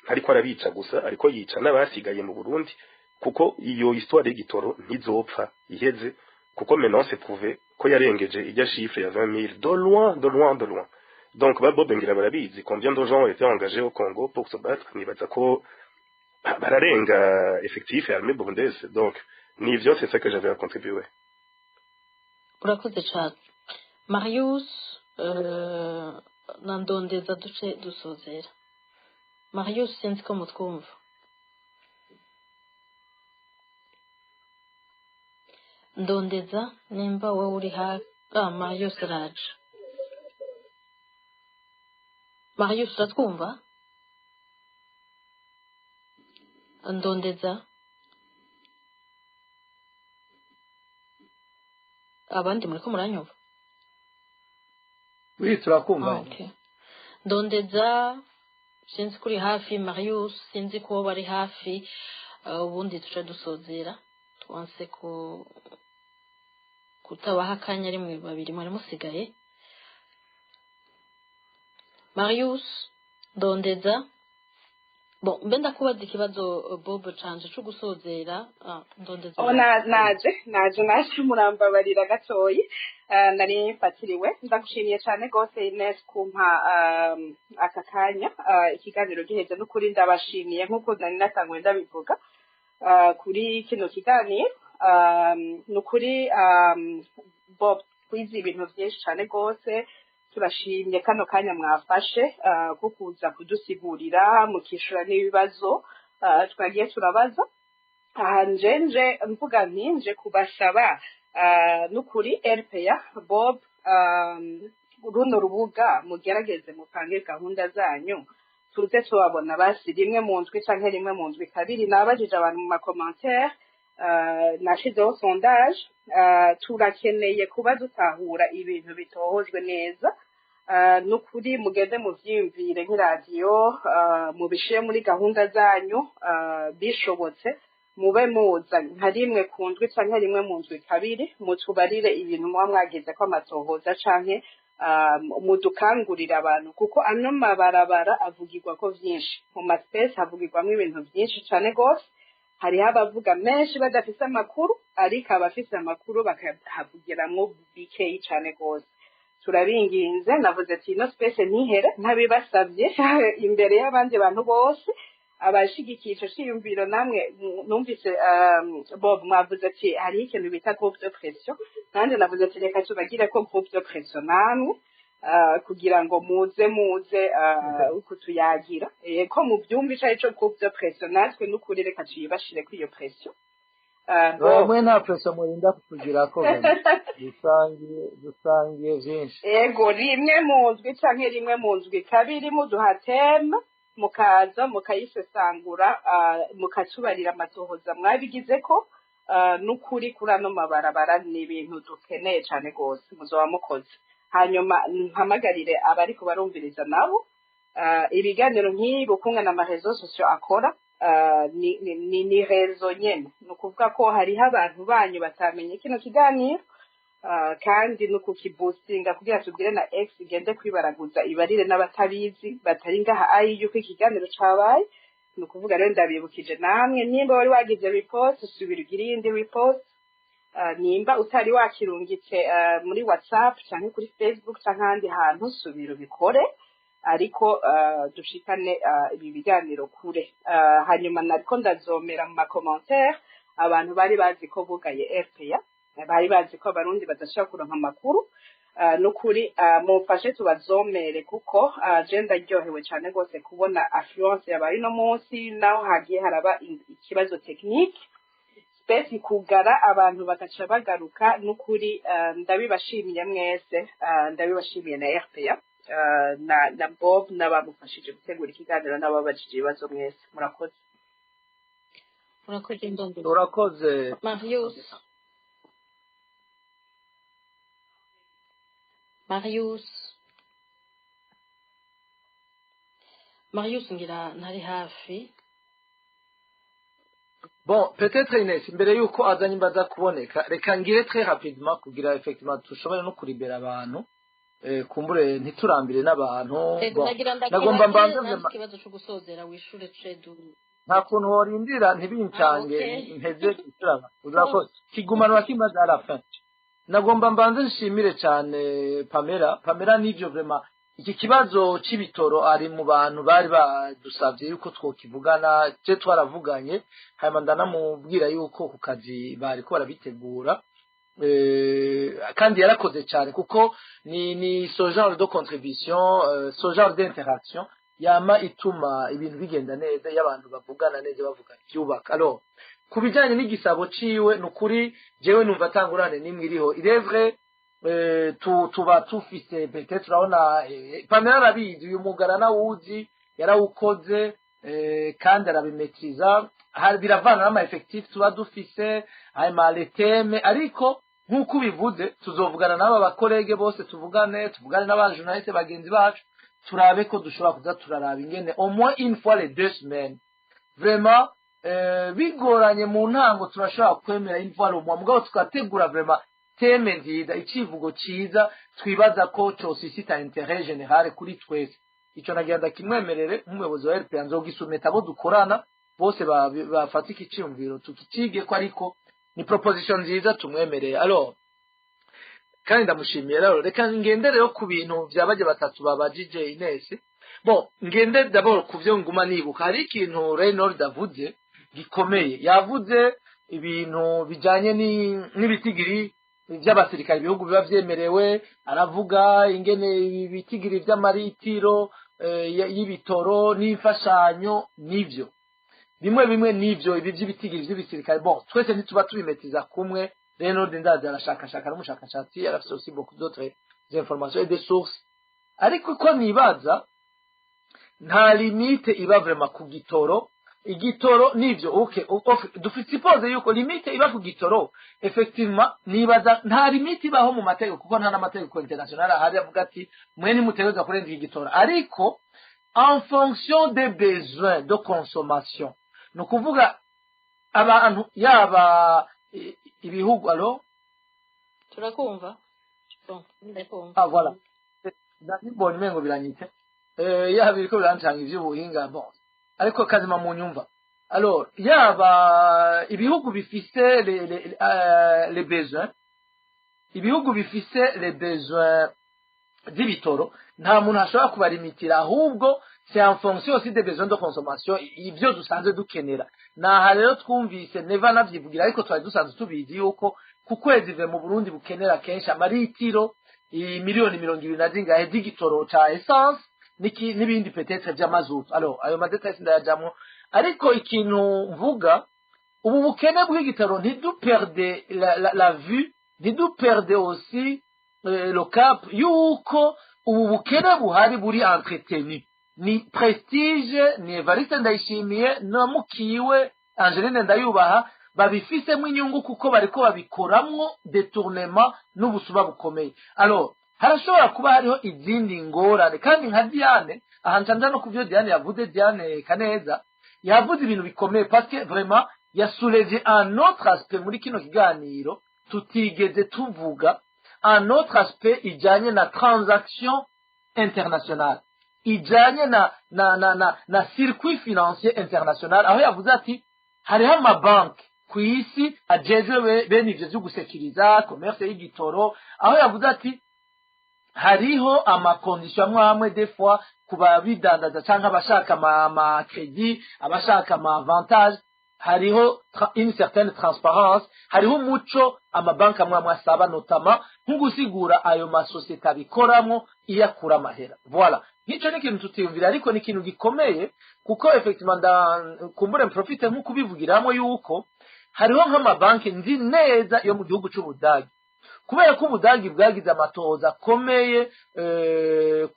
Ntariko arabica gusa, ariko yica n'abasigaye mu Burundi, kuko iyo histoire y'igitoro ntizopfa iheze, kuko maintenant c'est prouvé ko yarengeje ijya chiffre ya 20 000 de loin, de loin, de loin. Donc ba Bob ngira barabizi combien de gens ont été engagés au Congo pour se battre. Nibaza ko bararenga effectif ya armée burundaise. Donc nivyo, c'est ça que j'avais à contribuer. Urakoze cyane, Marius. Na Ndondeza duce dusozera. Marius, sinzi ko mutwumva. Ndondeza, nimba wowe uri hafi. Ah, Marius araje. Marius, uratwumva? Ndondeza, abandi muriko muranyumva? Oui, turakumva. Ah, okay. Ndondeza, sinzi ko uri hafi. Marius, sinzi ko bari hafi. Ubundi duce dusozera, twanse ko kutabaha akanya rimwe babiri mwari musigaye. Marius, Ndondeza. Bon, mbe ndakubaza ikibazo, Bob, canje co gusozera. Ah, Ndondeza. Oh, naje naje naje, murambabarira gatoyi. Nari mfatiriwe. Ndagushimiye cyane rwose, Ines, kumpa aka kanya. Ikiganiro giheze, n'ukuri ndabashimiye nk'uko nari natanguye ndabivuga kuri kino kiganiro. N'ukuri Bob, twize ibintu byinshi cyane rwose. Turashimye kano kanya mwafashe ko kuza kudusigurira, mukishura n'ibibazo twagiye turabaza. Aha nje mvuga nti nje kubasaba n'ukuri RPA, Bob, runo rubuga mugerageze mupange gahunda zanyu, tuze tubabona basi rimwe mu ndwi canke rimwe mu ndwi kabiri. Nabajije abantu mu ma commentaires, nashizeho sondage. Turakeneye kuba dutahura ibintu bitohojwe neza. N'ukuri mugende muvyiyumvire nk'iradiyo, mubishire muri gahunda zanyu. Bishobotse mube muza nka rimwe ku ndwi canke rimwe mu ndwi kabiri, mutubarire ibintu muba mwagize ko amatohoza, canke mudukangurira abantu, kuko ano mabarabara avugirwa ko vyinshi, mu ma space havugirwamwo ibintu vyinshi cane gose. Hariho abavuga menshi badafise amakuru, ariko abafise amakuru bakahavugiramwo bikeyi cane gose. Turabinginze, navuze ati ino space ntihere ntabibasavye imbere y'abandi bantu bose. Abashigikiye ico ciyumviro namwe, numvise Bob mwavuze ati hariho ikintu bita groupe de pression. Nanjye navuze ati reka tubagire ko groupe de pression namwe, kugira ngo muze kutuyagira ko mubyumva ico arico groupe de pression. Natwe n'ukuri reka tuyibashire kuri iyo pression. Bob. Mwe nta pression murinda kutugirako, dusangiye vyinshi. Ego, rimwe mu ndwi canke rimwe mu ndwi kabiri muduha thème, mukaza mukayisesangura, mukatubarira amatohoza mwabigize ko. N'ukuri kuri ano mabarabara ni ibintu dukeneye cane gose. Muzoba mukoze. Hanyuma mpamagarire abariko barumviriza nabo, ibiganiro nk'ibi, ukungana ama réseaux sociaux akora, ni réseau nyene. Ni ukuvuga ko hariho abantu banyu batamenye kino kiganiro, kandi no kukiboostinga kugira tubwire na X igende kwibaraguza, ibarire n'abatabizi batari ngaha ayi yuko ikiganiro cabaye. Ni ukuvuga rero ndabibukije namwe, nimba wari wagize repost, subira ugire iyindi repost. Nimba utari wakirungitse muri WhatsApp canke kuri Facebook canke ahandi hantu, subira ubikore, ariko dushikane ibi biganiro kure. Hanyuma nariko ndazomera mu ma commentaires, abantu bari bazi ko bugaye RPA, bari bazi ko Abarundi badashobora kuronka amakuru. N'ukuri mumfashe tubazomere, kuko je ndaryohewe cane rwose kubona affluence yabaye uno munsi, naho hagiye haraba ikibazo technique, space ikugara, abantu bagaca bagaruka. N'ukuri ndabibashimiye mwese, ndabibashimiye na RPA. Na Bob n'abamufashije gutegura ikiganiro n'ababajije ibibazo mwese, murakoze. Urakoze, Ndondora. Urakoze. Marius, Marius, Marius, ngira ntari hafi. Bon, peut-être Inès, imbere yuko azanye imbaza kuboneka, reka ngire très rapidement kugira effectivement tushobore no kuribera abantu, kumbure ntiturambire n'abantu. Ego. Bon, Nagira nagomba ndakubaze mbanze nanze vraiment ikibazo cyo gusozera, wishure cedu. Nta kuntu worindira ntibincange. Ah, okay. Mpeze gucuranga, urakoze, kigumanura kimaze à la fin. Nagomba mbanze nshimire cyane Pamela. Pamela, nivyo, vraiment iki kibazo c'ibitoro ari mu bantu bari badusavye yuko twokivugana. Je twaravuganye, hanyuma ndanamubwira yuko ku kazi bariko barabitegura, kandi yarakoze cyane kuko ni ce genre de contribution, ce genre d'interaction yama ituma ibintu bigenda neza iyo abantu bavugana neza, bavuga ibyubaka. Alors, ku bijyanye n'igisabo ciwe, ni ukuri jewe numva atangurane n'imwe iriho. Il est vrai, tuba tufise peut-être, urabona, Pamela arabizi, uyu mugara nawuzi, yarawukoze, kandi arabimetriza. Biravana n'ama effectif tuba dufise, hanyuma les thèmes. Ariko nk'uko ubivuze, tuzovugana n'aba ba collègues bose, tuvugane n'aba journaliste bagenzi bacu, turabe ko dushobora kuza turaraba ingene au moins une fois les 2 semaines, vraiment, bigoranye mu ntango turashobora kwemera une fois le mois, mugabo tugategura vraiment thème nziza, icivugo ciza twibaza ko cosuscita intérêt général kuri twese. Ico nagira ndakimwemerere nk'umuyobozi wa RPA, nzogisumeta abo dukorana bose bafata iki ciyumviro tukicige ko, ariko ni proposition nziza tumwemereye. Alors, kandi ndamushimiye. Rero reka ngende rero ku bintu vya bajya batatu babajije Ines. Bon, ngende d'abord ku vyo nguma nibuka. Hari ikintu Reynold avuze gikomeye, yavuze ibintu bijanye n'ibitigiri vy'abasirikare ibihugu biba vyemerewe, aravuga ingene ibitigiri vy'amaritiro y'ibitoro n'imfashanyo. Nivyo, bimwe bimwe nivyo, ibi vy'ibitigiri vy'ibisirikare, bon, twese ntituba tubimetiza kumwe. Reynold ndazi arashakashaka, n'umushakashatsi, arafise aussi beaucoup d'autres informations et des sources. Ariko uko nibaza, nta limite iba vraiment ku gitoro. Igitoro nivyo, okay, dufite suppose yuko limite iba ku gitoro. Effectivement, nibaza nta limite ibaho mu mategeko, kuko nta n'amategeko international ahari avuga ati mwe ntimutegerezwa kurenza iki gitoro. Ariko en fonction des besoins de consommation, ni ukuvuga abantu, yaba ibihugu, alors Turakumva. Bon, ndakumva. Ah, voilà, mbonye umengo biranyite, yaba biriko birancanga ivy'ubuhinga. Bon, ariko kazima mu nyumva. Alors, yaba ibihugu bifise les besoins, ibihugu bifise les besoins z'ibitoro, nta muntu ashobora kubarimitira. Ahubwo c'est en fonction aussi des besoins de consommation, ibyo dusanzwe dukenera. Naha rero twumvise Neva navyivugira, ariko twari dusanzwe tubizi yuko ku kwezi ve mu Burundi bukenera kenshi amaritiro miliyoni 20 na zingahe z'igitoro ca essence n'ibindi peut-être vy'amazutu. Alors, ayo ma détails sindayajamwo, ariko ikintu mvuga, ubu bukene bw'igitoro, ntiduperde la vue, ntiduperde aussi le cap yuko ubu bukene buhari buri entretenu ni Prestige, ni Evariste Ndayishimiye na mukiwe Angeline Ndayubaha babifisemo inyungu, kuko bariko babikoramwo détournement n'ubusuma bukomeye. Alors, harashobora kuba hariho izindi ngorane. Kandi nka Diane aha, nca no kuvyo Diane yavuze, Diane Kaneza yavuze ibintu bikomeye, parce que vraiment yasulevé un autre aspect muri kino kiganiro tutigeze tuvuga, un autre aspect ijanye na transaction internationale, ijanye na circuit financier international, aho yavuze ati hariho amabanki ku isi ajejwe bene ivyo vyo gusekiriza commerce y'igitoro, aho yavuze ati hariho ama conditions amwe amwe, des fois ku babidandaza canke abashaka ama crédit, abashaka ama avantage, hariho une certaine transparence, hariho umuco amabanki amwe amwe asaba, notamment nko gusigura ayo masosiyete abikoramwo iyo akura amahera. Voilà, nk'ico ni ikintu tutiyumvira, ariko ni ikintu gikomeye, kuko effectivement nda kumbure profite nko kubivugiramwo yuko hariho nk'amabanki nzi neza yo mu gihugu c'Ubudagi. Kubera ko Ubudagi bwagize amatohoza akomeye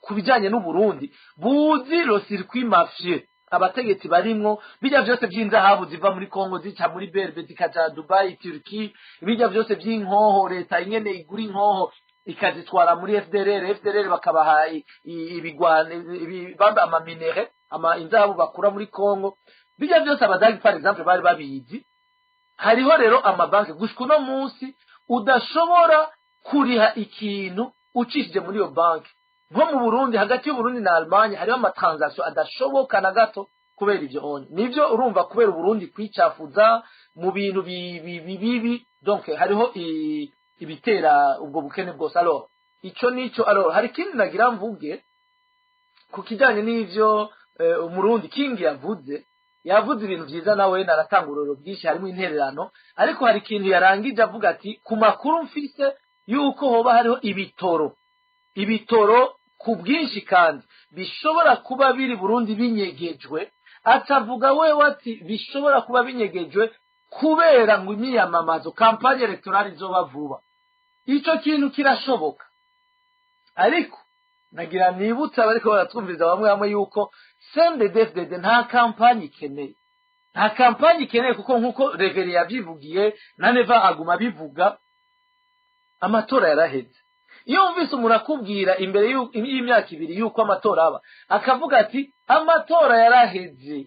ku bijyanye n'Uburundi, buzi le circuit mafieux abategetsi barimwo, bijya byose by'inzahabu ziva muri Kongo zica muri BRB zikaja Dubai, Turki, bijya byose by'inkoho, leta ingene igura inkoho ikazitwara muri FDLR, FDLR bakabaha ibigwane, bamba ama minerais, ama inzahabu bakura muri Kongo, bijya byose Abadagi par exemple bari babizi. Hariho rero amabanki gushika uno munsi udashobora kuriha ikintu ucishije muri iyo banki. Nko mu Burundi, hagati y'Uburundi na Allemagne hariho ama transactions adashoboka na gato kubera ivyo onye nivyo. Urumva, kubera Uburundi kwicafuza mu bintu bibi, donc hariho ibitera ubwo bukene bwose. Alors ico nico. Alors hari ikindi nagira mvuge ku kijanye n'ivyo Umurundi King yavuze. Yavuze ibintu vyiza, nawe naratanga ururero bwinshi, harimo intererano, ariko hari ikintu yarangije avuga ati: "Ku makuru mfise yuko hoba hariho ibitoro ku bwinshi kandi bishobora kuba biri Burundi binyegejwe." Atavuga wewe ati bishobora kuba binyegejwe kubera ngo imyiyamamazo, campagne électorale, izoba vuba. Ico kintu kirashoboka, ariko nagira nibutse abariko baratwumviriza bamwe bamwe yuko CNDD-FDD nta campagne ikeneye, nta campagne ikeneye, kuko nk'uko Révérien yavyivugiye na Neva aguma abivuga, amatora yaraheze. Iyo wumvise umuntu akubwira imbere y'imyaka 2 yuko amatora aba, akavuga ati amatora yaraheze,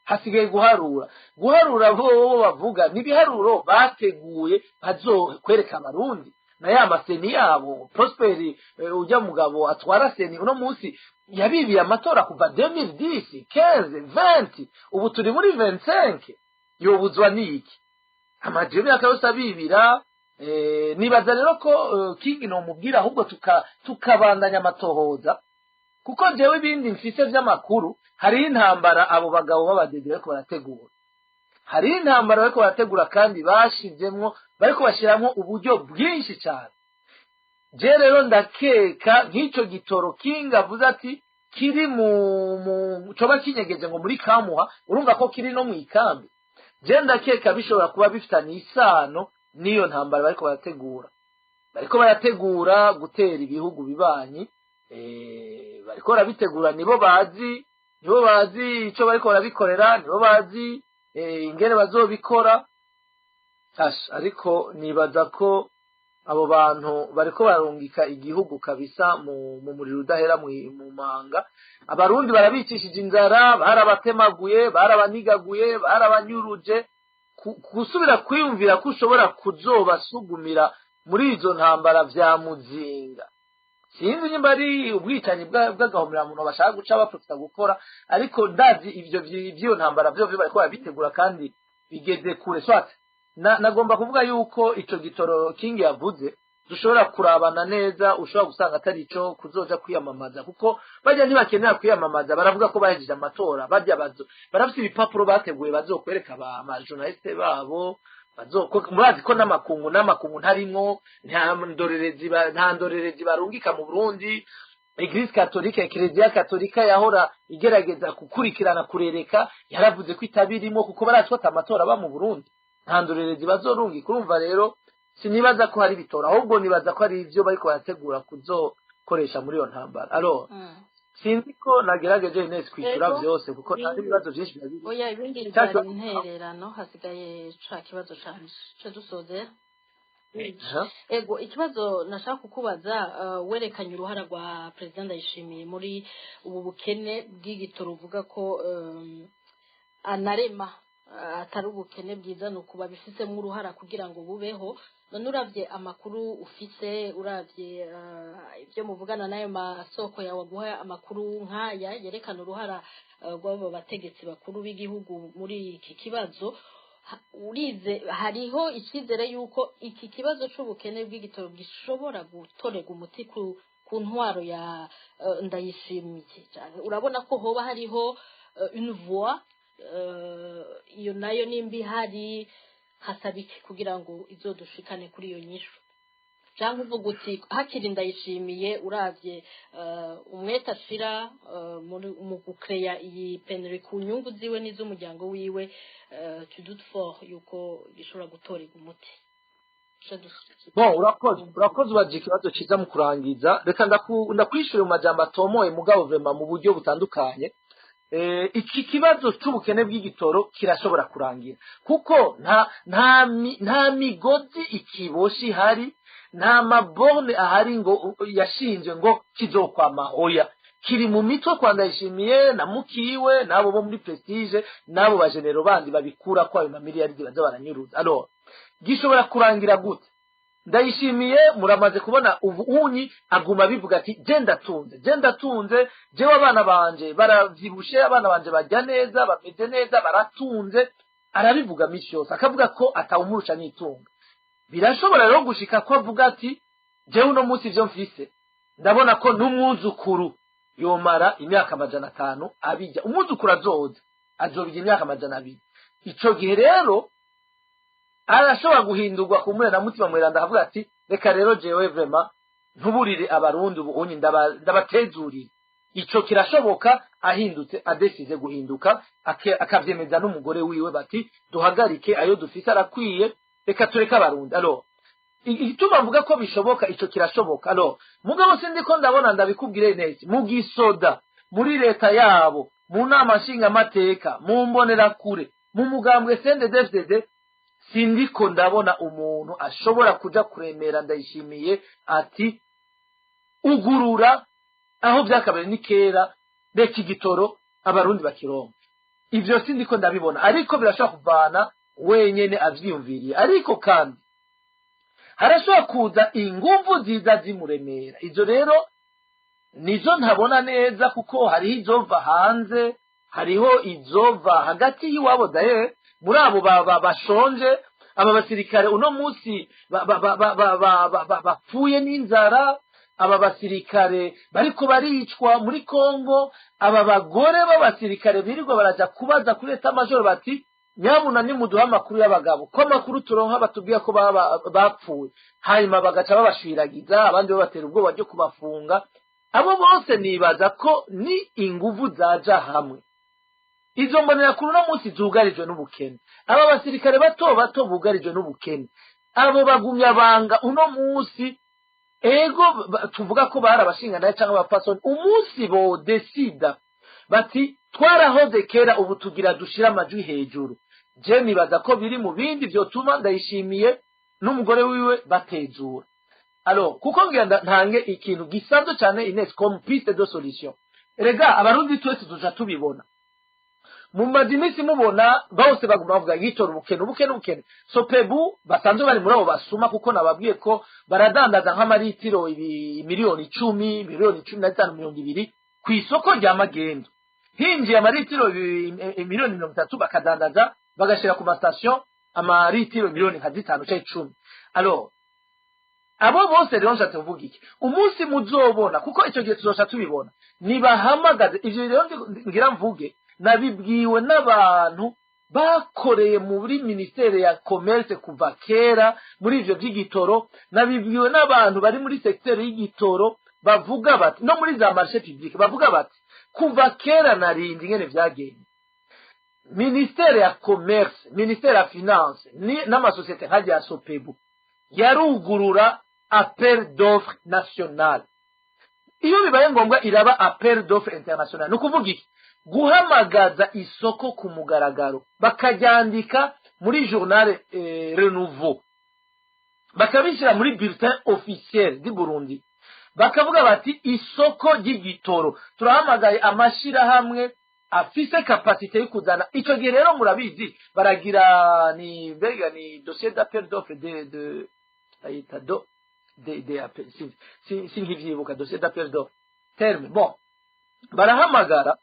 hasigaye guharura, guharura bo bavuga n'ibiharuro bateguye bazokwereka Abarundi na ya ma CENI yabo. Prosperi ujya mugabo atwara CENI uno munsi yabibiye amatora kuva 2010, 15, 20, ubu turi muri 25. Yobuzwa niki amaje imyaka yose abibira? Nibaza rero ko King nomubwira ahubwo tukabandanya amatohoza, kuko jewe ibindi mfise vy'amakuru, hariho intambara abo bagabo b'abadede bariko barategura, hariho intambara bariko barategura kandi bashizemwo, bariko bashiramwo uburyo bwinshi cyane. Je rero ndakeka nk'ico gitoro King avuze ati kiri mu coba kinyegeje ngo muri Kamuha, urumva ko kiri no mu ikambi. Je ndakeka bishobora kuba bifitanye isano n'iyo ntambara bariko barategura, bariko barategura gutera ibihugu bibanyi. Bariko barabitegura, nibo bazi ico bariko barabikorera, nibo bazi ingene bazobikora. Asha, ariko nibaza ko abo bantu bariko barungika igihugu kabisa mu muriro udahera, mu manga. Abarundi barabicishije inzara, barabatemaguye, barabanigaguye, barabanyuruje. Gusubira kwiyumvira ko ushobora kuzobasugumira muri izo ntambara vya muzinga, sinzi nimba ari ubwicanyi bw'agahomeраmuntu bashaka guca baprofita gukora, ariko ndazi ivyo vy'iyo ntambara vyo bariko barabitegura kandi bigeze kure. Soit nagomba kuvuga yuko ico gitoro King yavuze dushobora kurabana neza, ushobora gusanga atari ico kuzoja kwiyamamaza, kuko bajya ntibakenera kwiyamamaza, baravuga ko bahejeje amatora. Bajya bazo barafite ibipapuro bateguye bazokwereka ama journalistes babo. Murazi ko n'amakungu ntarimwo, nta ndorerezi barungika mu Burundi. Église catholique, Ekereziya Katolika yahora igerageza gukurikirana kurereka, yaravuze ko itabirimo kuko barazi ko ata amatora aba mu Burundi, nta ndorerezi bazorungika. Urumva rero sinibaza ko hari bitora, ahubwo nibaza ko ari ivyo bariko barategura kuzokoresha muri iyo ntambara. Alors sinzi ko nagerageje neza kwishyura vyose, kuko nta n'ibibazo vyinshi biba biri. Oya, ibindi Cyacu- byari intererano, hasigaye ca kibazo canje ce dusozera. Aha. Ego, ikibazo nashaka kukubaza, werekanye uruhara rwa Perezida Ndayishimiye muri ubu bukene bw'igitoro, uvuga ko anarema, atari ubukene bwiza, ni ukuba bifisemo uruhara kugira ngo bubeho. None uravye amakuru ufise, uravye ibyo muvugana n'ayo masoko yawe aguha amakuru nk'aya yerekana uruhara rw'abo bategetsi bakuru b'igihugu muri iki kibazo, urize hariho icyizere yuko iki kibazo c'ubukene bw'igitoro gishobora gutorerwa umuti ku ntwaro ya Ndayishimiye cyane? Urabona ko hoba hariho une voie? Iyo nayo nimba ihari, hasaba iki kugira ngo izodushikane kuri iyo nyishu? Cyangwa uvuga uti hakiri Ndayishimiye, uravye umwete ashira mu gukeya iyi pénurie ku nyungu ziwe n'iz'umuryango wiwe, tu doutes fort yuko gishobora gutorerwa umuti? Duce dusubiza. Bon, urakoze, urakoze, ubaje ikibazo ciza. Mu kurangiza, reka ndakwishyura mu majambo atomoye, mugabo vraiment mu buryo butandukanye. Iki kibazo c'ubukene bw'igitoro kirashobora kurangira, kuko nta migozi ikiboshi ihari, nta ma bornes ahari ngo yashinzwe ngo kizokwama. Oya, kiri mu mitwe kwa Ndayishimiye na mukiwe n'abo bo muri Prestige n'abo bajenero bandi babikura ko ayo mamiliyaridi baza baranyuruza. Alors, gishobora kurangira gute? Ndayishimiye muramaze kubona ubu unyi aguma bivuga ati: "Je ndatunze, je ndatunze, jewe abana banje baravyibushe, abana banje barya neza, bameze neza, baratunze." Arabivuga misi yose, akavuga ko atawumurusha n'itunga. Birashobora rero gushika ko avuga ati: "Jewe uno munsi ivyo mfise ndabona ko n'umwuzukuru yomara imyaka 500 abijya, umwuzukuru azoza azobijya imyaka 200." Ico gihe rero arashobora guhindurwa ku na Mutima Mweranda, akavuga ati: "Reka rero jewe vraiment ntuburire Abarundi, ubu unyi ndabatezurire." Ico kirashoboka, ahindutse, adesize guhinduka, akavyemeza n'umugore wiwe bati: "Duhagarike, ayo dufise arakwiye, reka tureke Abarundi." Alors, igituma mvuga ko bishoboka, ico kirashoboka. Alors, mugabo sindiko ndabona, ndabikubwire neza, mu gisoda, muri leta yabo, mu nama nshingamateka, mu mbonerakure, mu mugambwe CNDD-FDD, sindiko ndabona umuntu ashobora kuja kuremera Ndayishimiye ati: "Ugurura aho byakabaye ni kera, reka igitoro Abarundi bakironka." Ivyo sindiko ndabibona, ariko birashobora kuvana wenyene avyiyumviriye. Ariko kandi harashobora kuza inguvu ziza zimuremera. Izo rero nizo ntabona neza, kuko hariho izova hanze, hariho izova hagati y'iwabo daye muri abo bashonje, aba basirikare uno munsi bapfuye n'inzara, aba basirikare bariko baricwa muri Kongo, aba bagore b'abasirikare birirwa baraja kubaza kuri état-major bati: "Nyabuna nimuduhe amakuru y'abagabo, ko amakuru turonka batubwiye ko baba bapfuye." Hanyuma bagaca babashwiragiza, abandi babatera ubwoba ryo kubafunga. Abo bose nibaza ko ni inguvu zaja hamwe. Izo mbonerakure uno munsi zugarijwe n'ubukene, aba basirikare bato bato bugarijwe n'ubukene, abo bagumyabanga uno munsi, ego tuvuga ko bari abashingantahe cyangwa abapasoni, umunsi bodesida bati: "Twarahoze kera, ubu tugira dushire amajwi hejuru", je nibaza ko biri mu bindi vyotuma Ndayishimiye n'umugore wiwe batezura. Alors, kuko ngira ntange ikintu gisanzwe cyane, Ines, comme piste de solution. Erega Abarundi twese tuja tubibona, mumaze iminsi mubona bose baguma bavuga yitora ubukene, ubukene, ubukene. SOPEBU basanzwe bari muri abo basuma, kuko nababwiye ko baradandaza nk'amaritiro 10 miliyoni, 15 miliyoni, 20 ku isoko rya magendu. Hinjiye amaritiro 30 miliyoni, bakadandaza, bagashyira ku masitasiyo amaritiro miliyoni nka 5 cyangwa 10. Alors, abo bose rero nshatse kuvuga iki? Umunsi muzobona, kuko icyo gihe tuzoca tubibona, nibahamagaze ivyo rero ngira mvuge, nabibwiwe n'abantu bakoreye muri ministère ya commerce kuva kera muri ivyo vy'igitoro, nabibwiwe n'abantu bari muri secteur y'igitoro, bavuga bati, no muri za marché public, bavuga bati: "Kuva kera narindi ingene vyagenze, ministère ya commerce, ministère ya finance n'amasosiyete nka rya SOPEBU yarugurura appel d'offre national, iyo bibaye ngombwa iraba appel d'offre international." Ni ukuvuga iki? Guhamagaza isoko ku mugaragaro, bakaryandika muri journal Renouveau, bakabishyira muri bulletin officiel du Burundi, bakavuga bati: "Isoko ry'igitoro, turahamagaye amashirahamwe afise capacité yo kuzana." Ico gihe rero murabizi, baragira ni mbega ni dossier d'appel d'offre de ayita do de appel, sinkivyibuka, dossier d'appel d'offre terme. Bon, barahamagara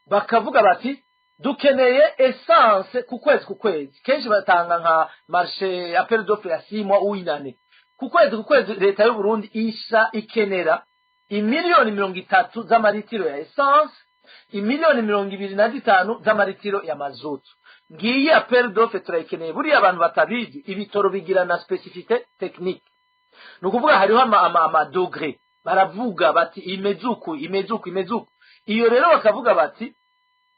bakavuga bati: "Dukeneye essence ku kwezi ku kwezi." Kenshi batanga nka marché appel d'offre ya 6 mois ou une année. Ku kwezi ku kwezi leta y'u Burundi isha ikenera 30 miliyoni z'amaritiro ya essence, 25 miliyoni z'amaritiro ya mazutu. Ngiyi appel d'offre, turayikeneye. Buriya abantu batabizi, ibitoro bigira na spécificité technique, ni ukuvuga hariho ama degré. Baravuga bati: "Imeze uku, imeze uku, imeze uku." Iyo rero bakavuga bati: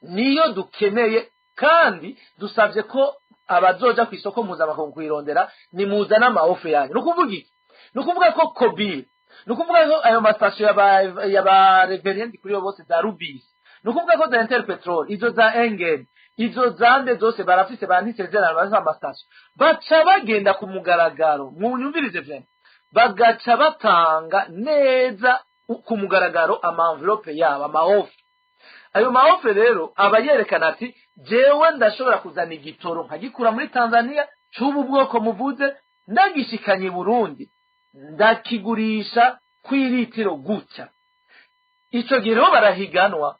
"Niyo dukeneye, kandi dusabye ko Abazoja ku isoko mpuzamakungu kuyirondera, nimuzane ama offres yanyu. Ni ukuvuga iki? Ni ukuvuga ko Kobil, ni ukuvuga ko ayo masitasiyo y'aba révérend kuri yo bose, za Rubis, ni ukuvuga ko za Interpetrol, izo za Engen, izo zande zose barafise ba ntisezerano, barafise amasitasiyo. Baca bagenda ku mugaragaro, munyumvirize vraiment, bagaca batanga neza ku mugaragaro ama enveloppes yabo, ama offres. Ayo ma offres rero aba yerekana ati: "Jewe ndashobora kuzana igitoro nkagikura muri Tanzania c'ubu bwoko muvuze, ndagishikanye i Burundi, ndakigurisha kw'iritiro gutya." Ico gihe rero barahiganwa,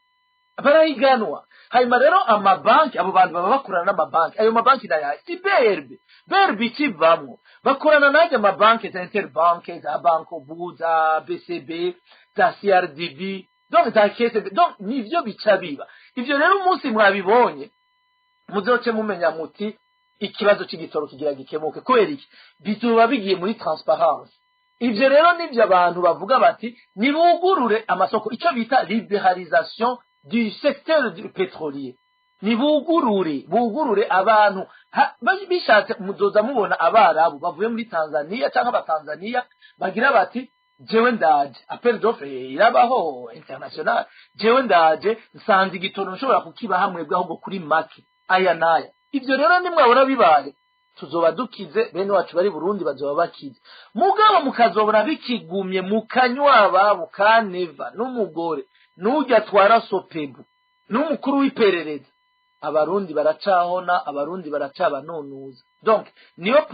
barahiganwa. Hanyuma rero amabanki, abo bantu baba bakorana n'amabanki. Ayo mabanki nayo si BRB. BRB ikivamwo, bakorana n'ajya amabanki za Interbank, za Bancobu, za BCB, za CRDB, donc za KCB. Donc nivyo bica biba. Ivyo rero umunsi mwabibonye, muzoce mumenya muti ikibazo c'igitoro kigira gikemuke. Kubera iki? Bizoba bigiye muri transparence. Ivyo rero nivyo abantu bavuga bati nibugurure amasoko, ico bita libéralisation du secteur du pétrolier. Nibugurure, bugurure abantu. Bishatse muzoza mubona Abarabu bavuye muri Tanzania canke Abatanzania bagira bati: "Jewe ndaje, appel d'offre irabaho international, jewe ndaje nsanze igitoro nshobora kukibaha mwebwe ahubwo kuri make aya n'aya." Ivyo rero nimwabona bibaye, tuzoba dukize, bene wacu bari Burundi bazoba bakize. Mugabo mukazobona bikigumye mukanywa ababo, kaneva n'umugore n'urya atwara Sopebu n'umukuru w'iperereza, Abarundi baracahona, Abarundi baracabanunuza. Donc niyo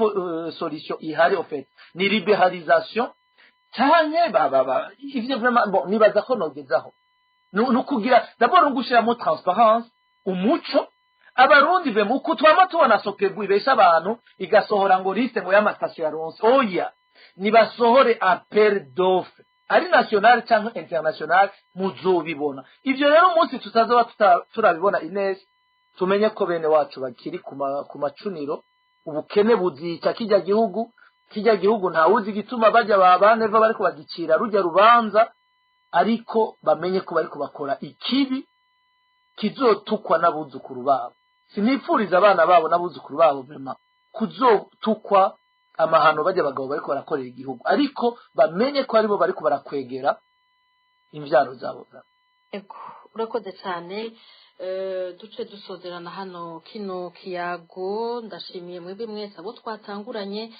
solution ihari au fait ni libéralisation canke ba ivyo. Vraiment, bon, nibaza ko nogezaho nukugira d'abord nugushiramo transparence, umuco. Abarundi ve muku twama tubona Sopebu ibesha abantu, igasohora ngo liste ngo y'amasitasiyo ya ronse. Oya, nibasohore appel d'offre, ari national cyangwa international, muzobibona. Ivyo rero umunsi tutazoba turabibona, Ines, tumenye ko bene wacu bakiri ku macuniro. Ubukene buzica kijya gihugu, kijya gihugu ntawuzi igituma bajya ba baneva bariko bagicira rujya rubanza, ariko bamenye ko bariko bakora ikibi kizotukwa n'abuzukuru babo. Sinifuriza abana babo n'abuzukuru babo vraiment kuzotukwa amahano bajya abagabo bariko barakorera igihugu, ariko bamenye ko aribo bariko barakwegera imvyaro zabo. Ego, urakoze cyane. Duce dusozerana hano kino kiyago. Ndashimiye mwebwe mwese abo twatanguranye,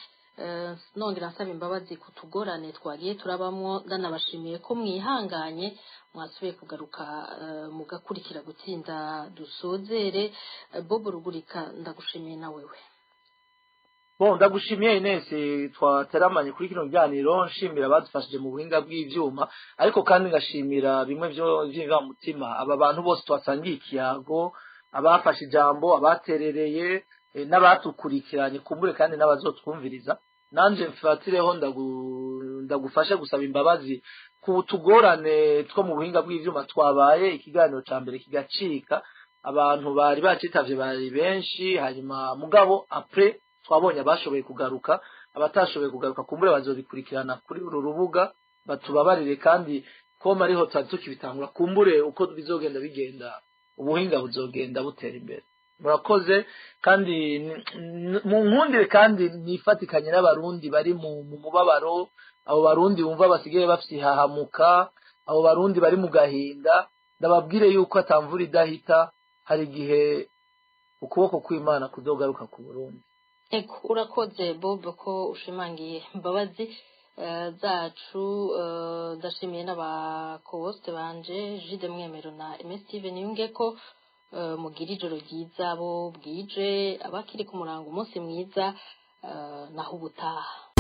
nongera nsaba imbabazi ku tugorane twagiye turabamwo. Ndanabashimiye ko mwihanganye, mwasubiye kugaruka, mugakurikira gutsinda dusozere. Bob Rugurika, ndagushimiye na wewe. Bon, ndagushimiye Ines twateramanye kuri kino kiganiro, nshimira abadufashije mu buhinga bw'ivyuma, ariko kandi ngashimira bimwe vyo vy'imvamutima aba bantu bose twasangiye ikiyago, abafashe ijambo, abaterereye, n'abatukurikiranye kumbure kandi n'abazotwumviriza. Nanje mfatireho ndagufashe gusaba imbabazi ku tugorane two mu buhinga bw'ivyuma twabaye, ikiganiro ca mbere kigacika. Abantu bari bacitavye bari benshi, hanyuma mugabo après twabonye abashoboye kugaruka, abatashoboye kugaruka kumbure bazobikurikirana kuri uru rubuga. Batubabarire kandi ko ariho twari tukibitangura, kumbure uko bizogenda bigenda ubuhinga buzogenda butera imbere. Murakoze kandi mu nkundire kandi nifatikanye n'Abarundi bari mu mubabaro, abo Barundi bumva basigaye bafite ihahamuka, abo Barundi bari mu gahinda. Ndababwire yuko atamvura idahita, hari igihe ukuboko kw'Imana kuzogaruka ku Burundi. Ego, urakoze Bob ko ushimangiye imbabazi zacu. Ndashimiye n'abakoboste banje Jide Mwemero na Aimé Steven Yungeko. Mugira ijoro ryiza bo bwije, abakiri ku murango umunsi mwiza, naho ubutaha.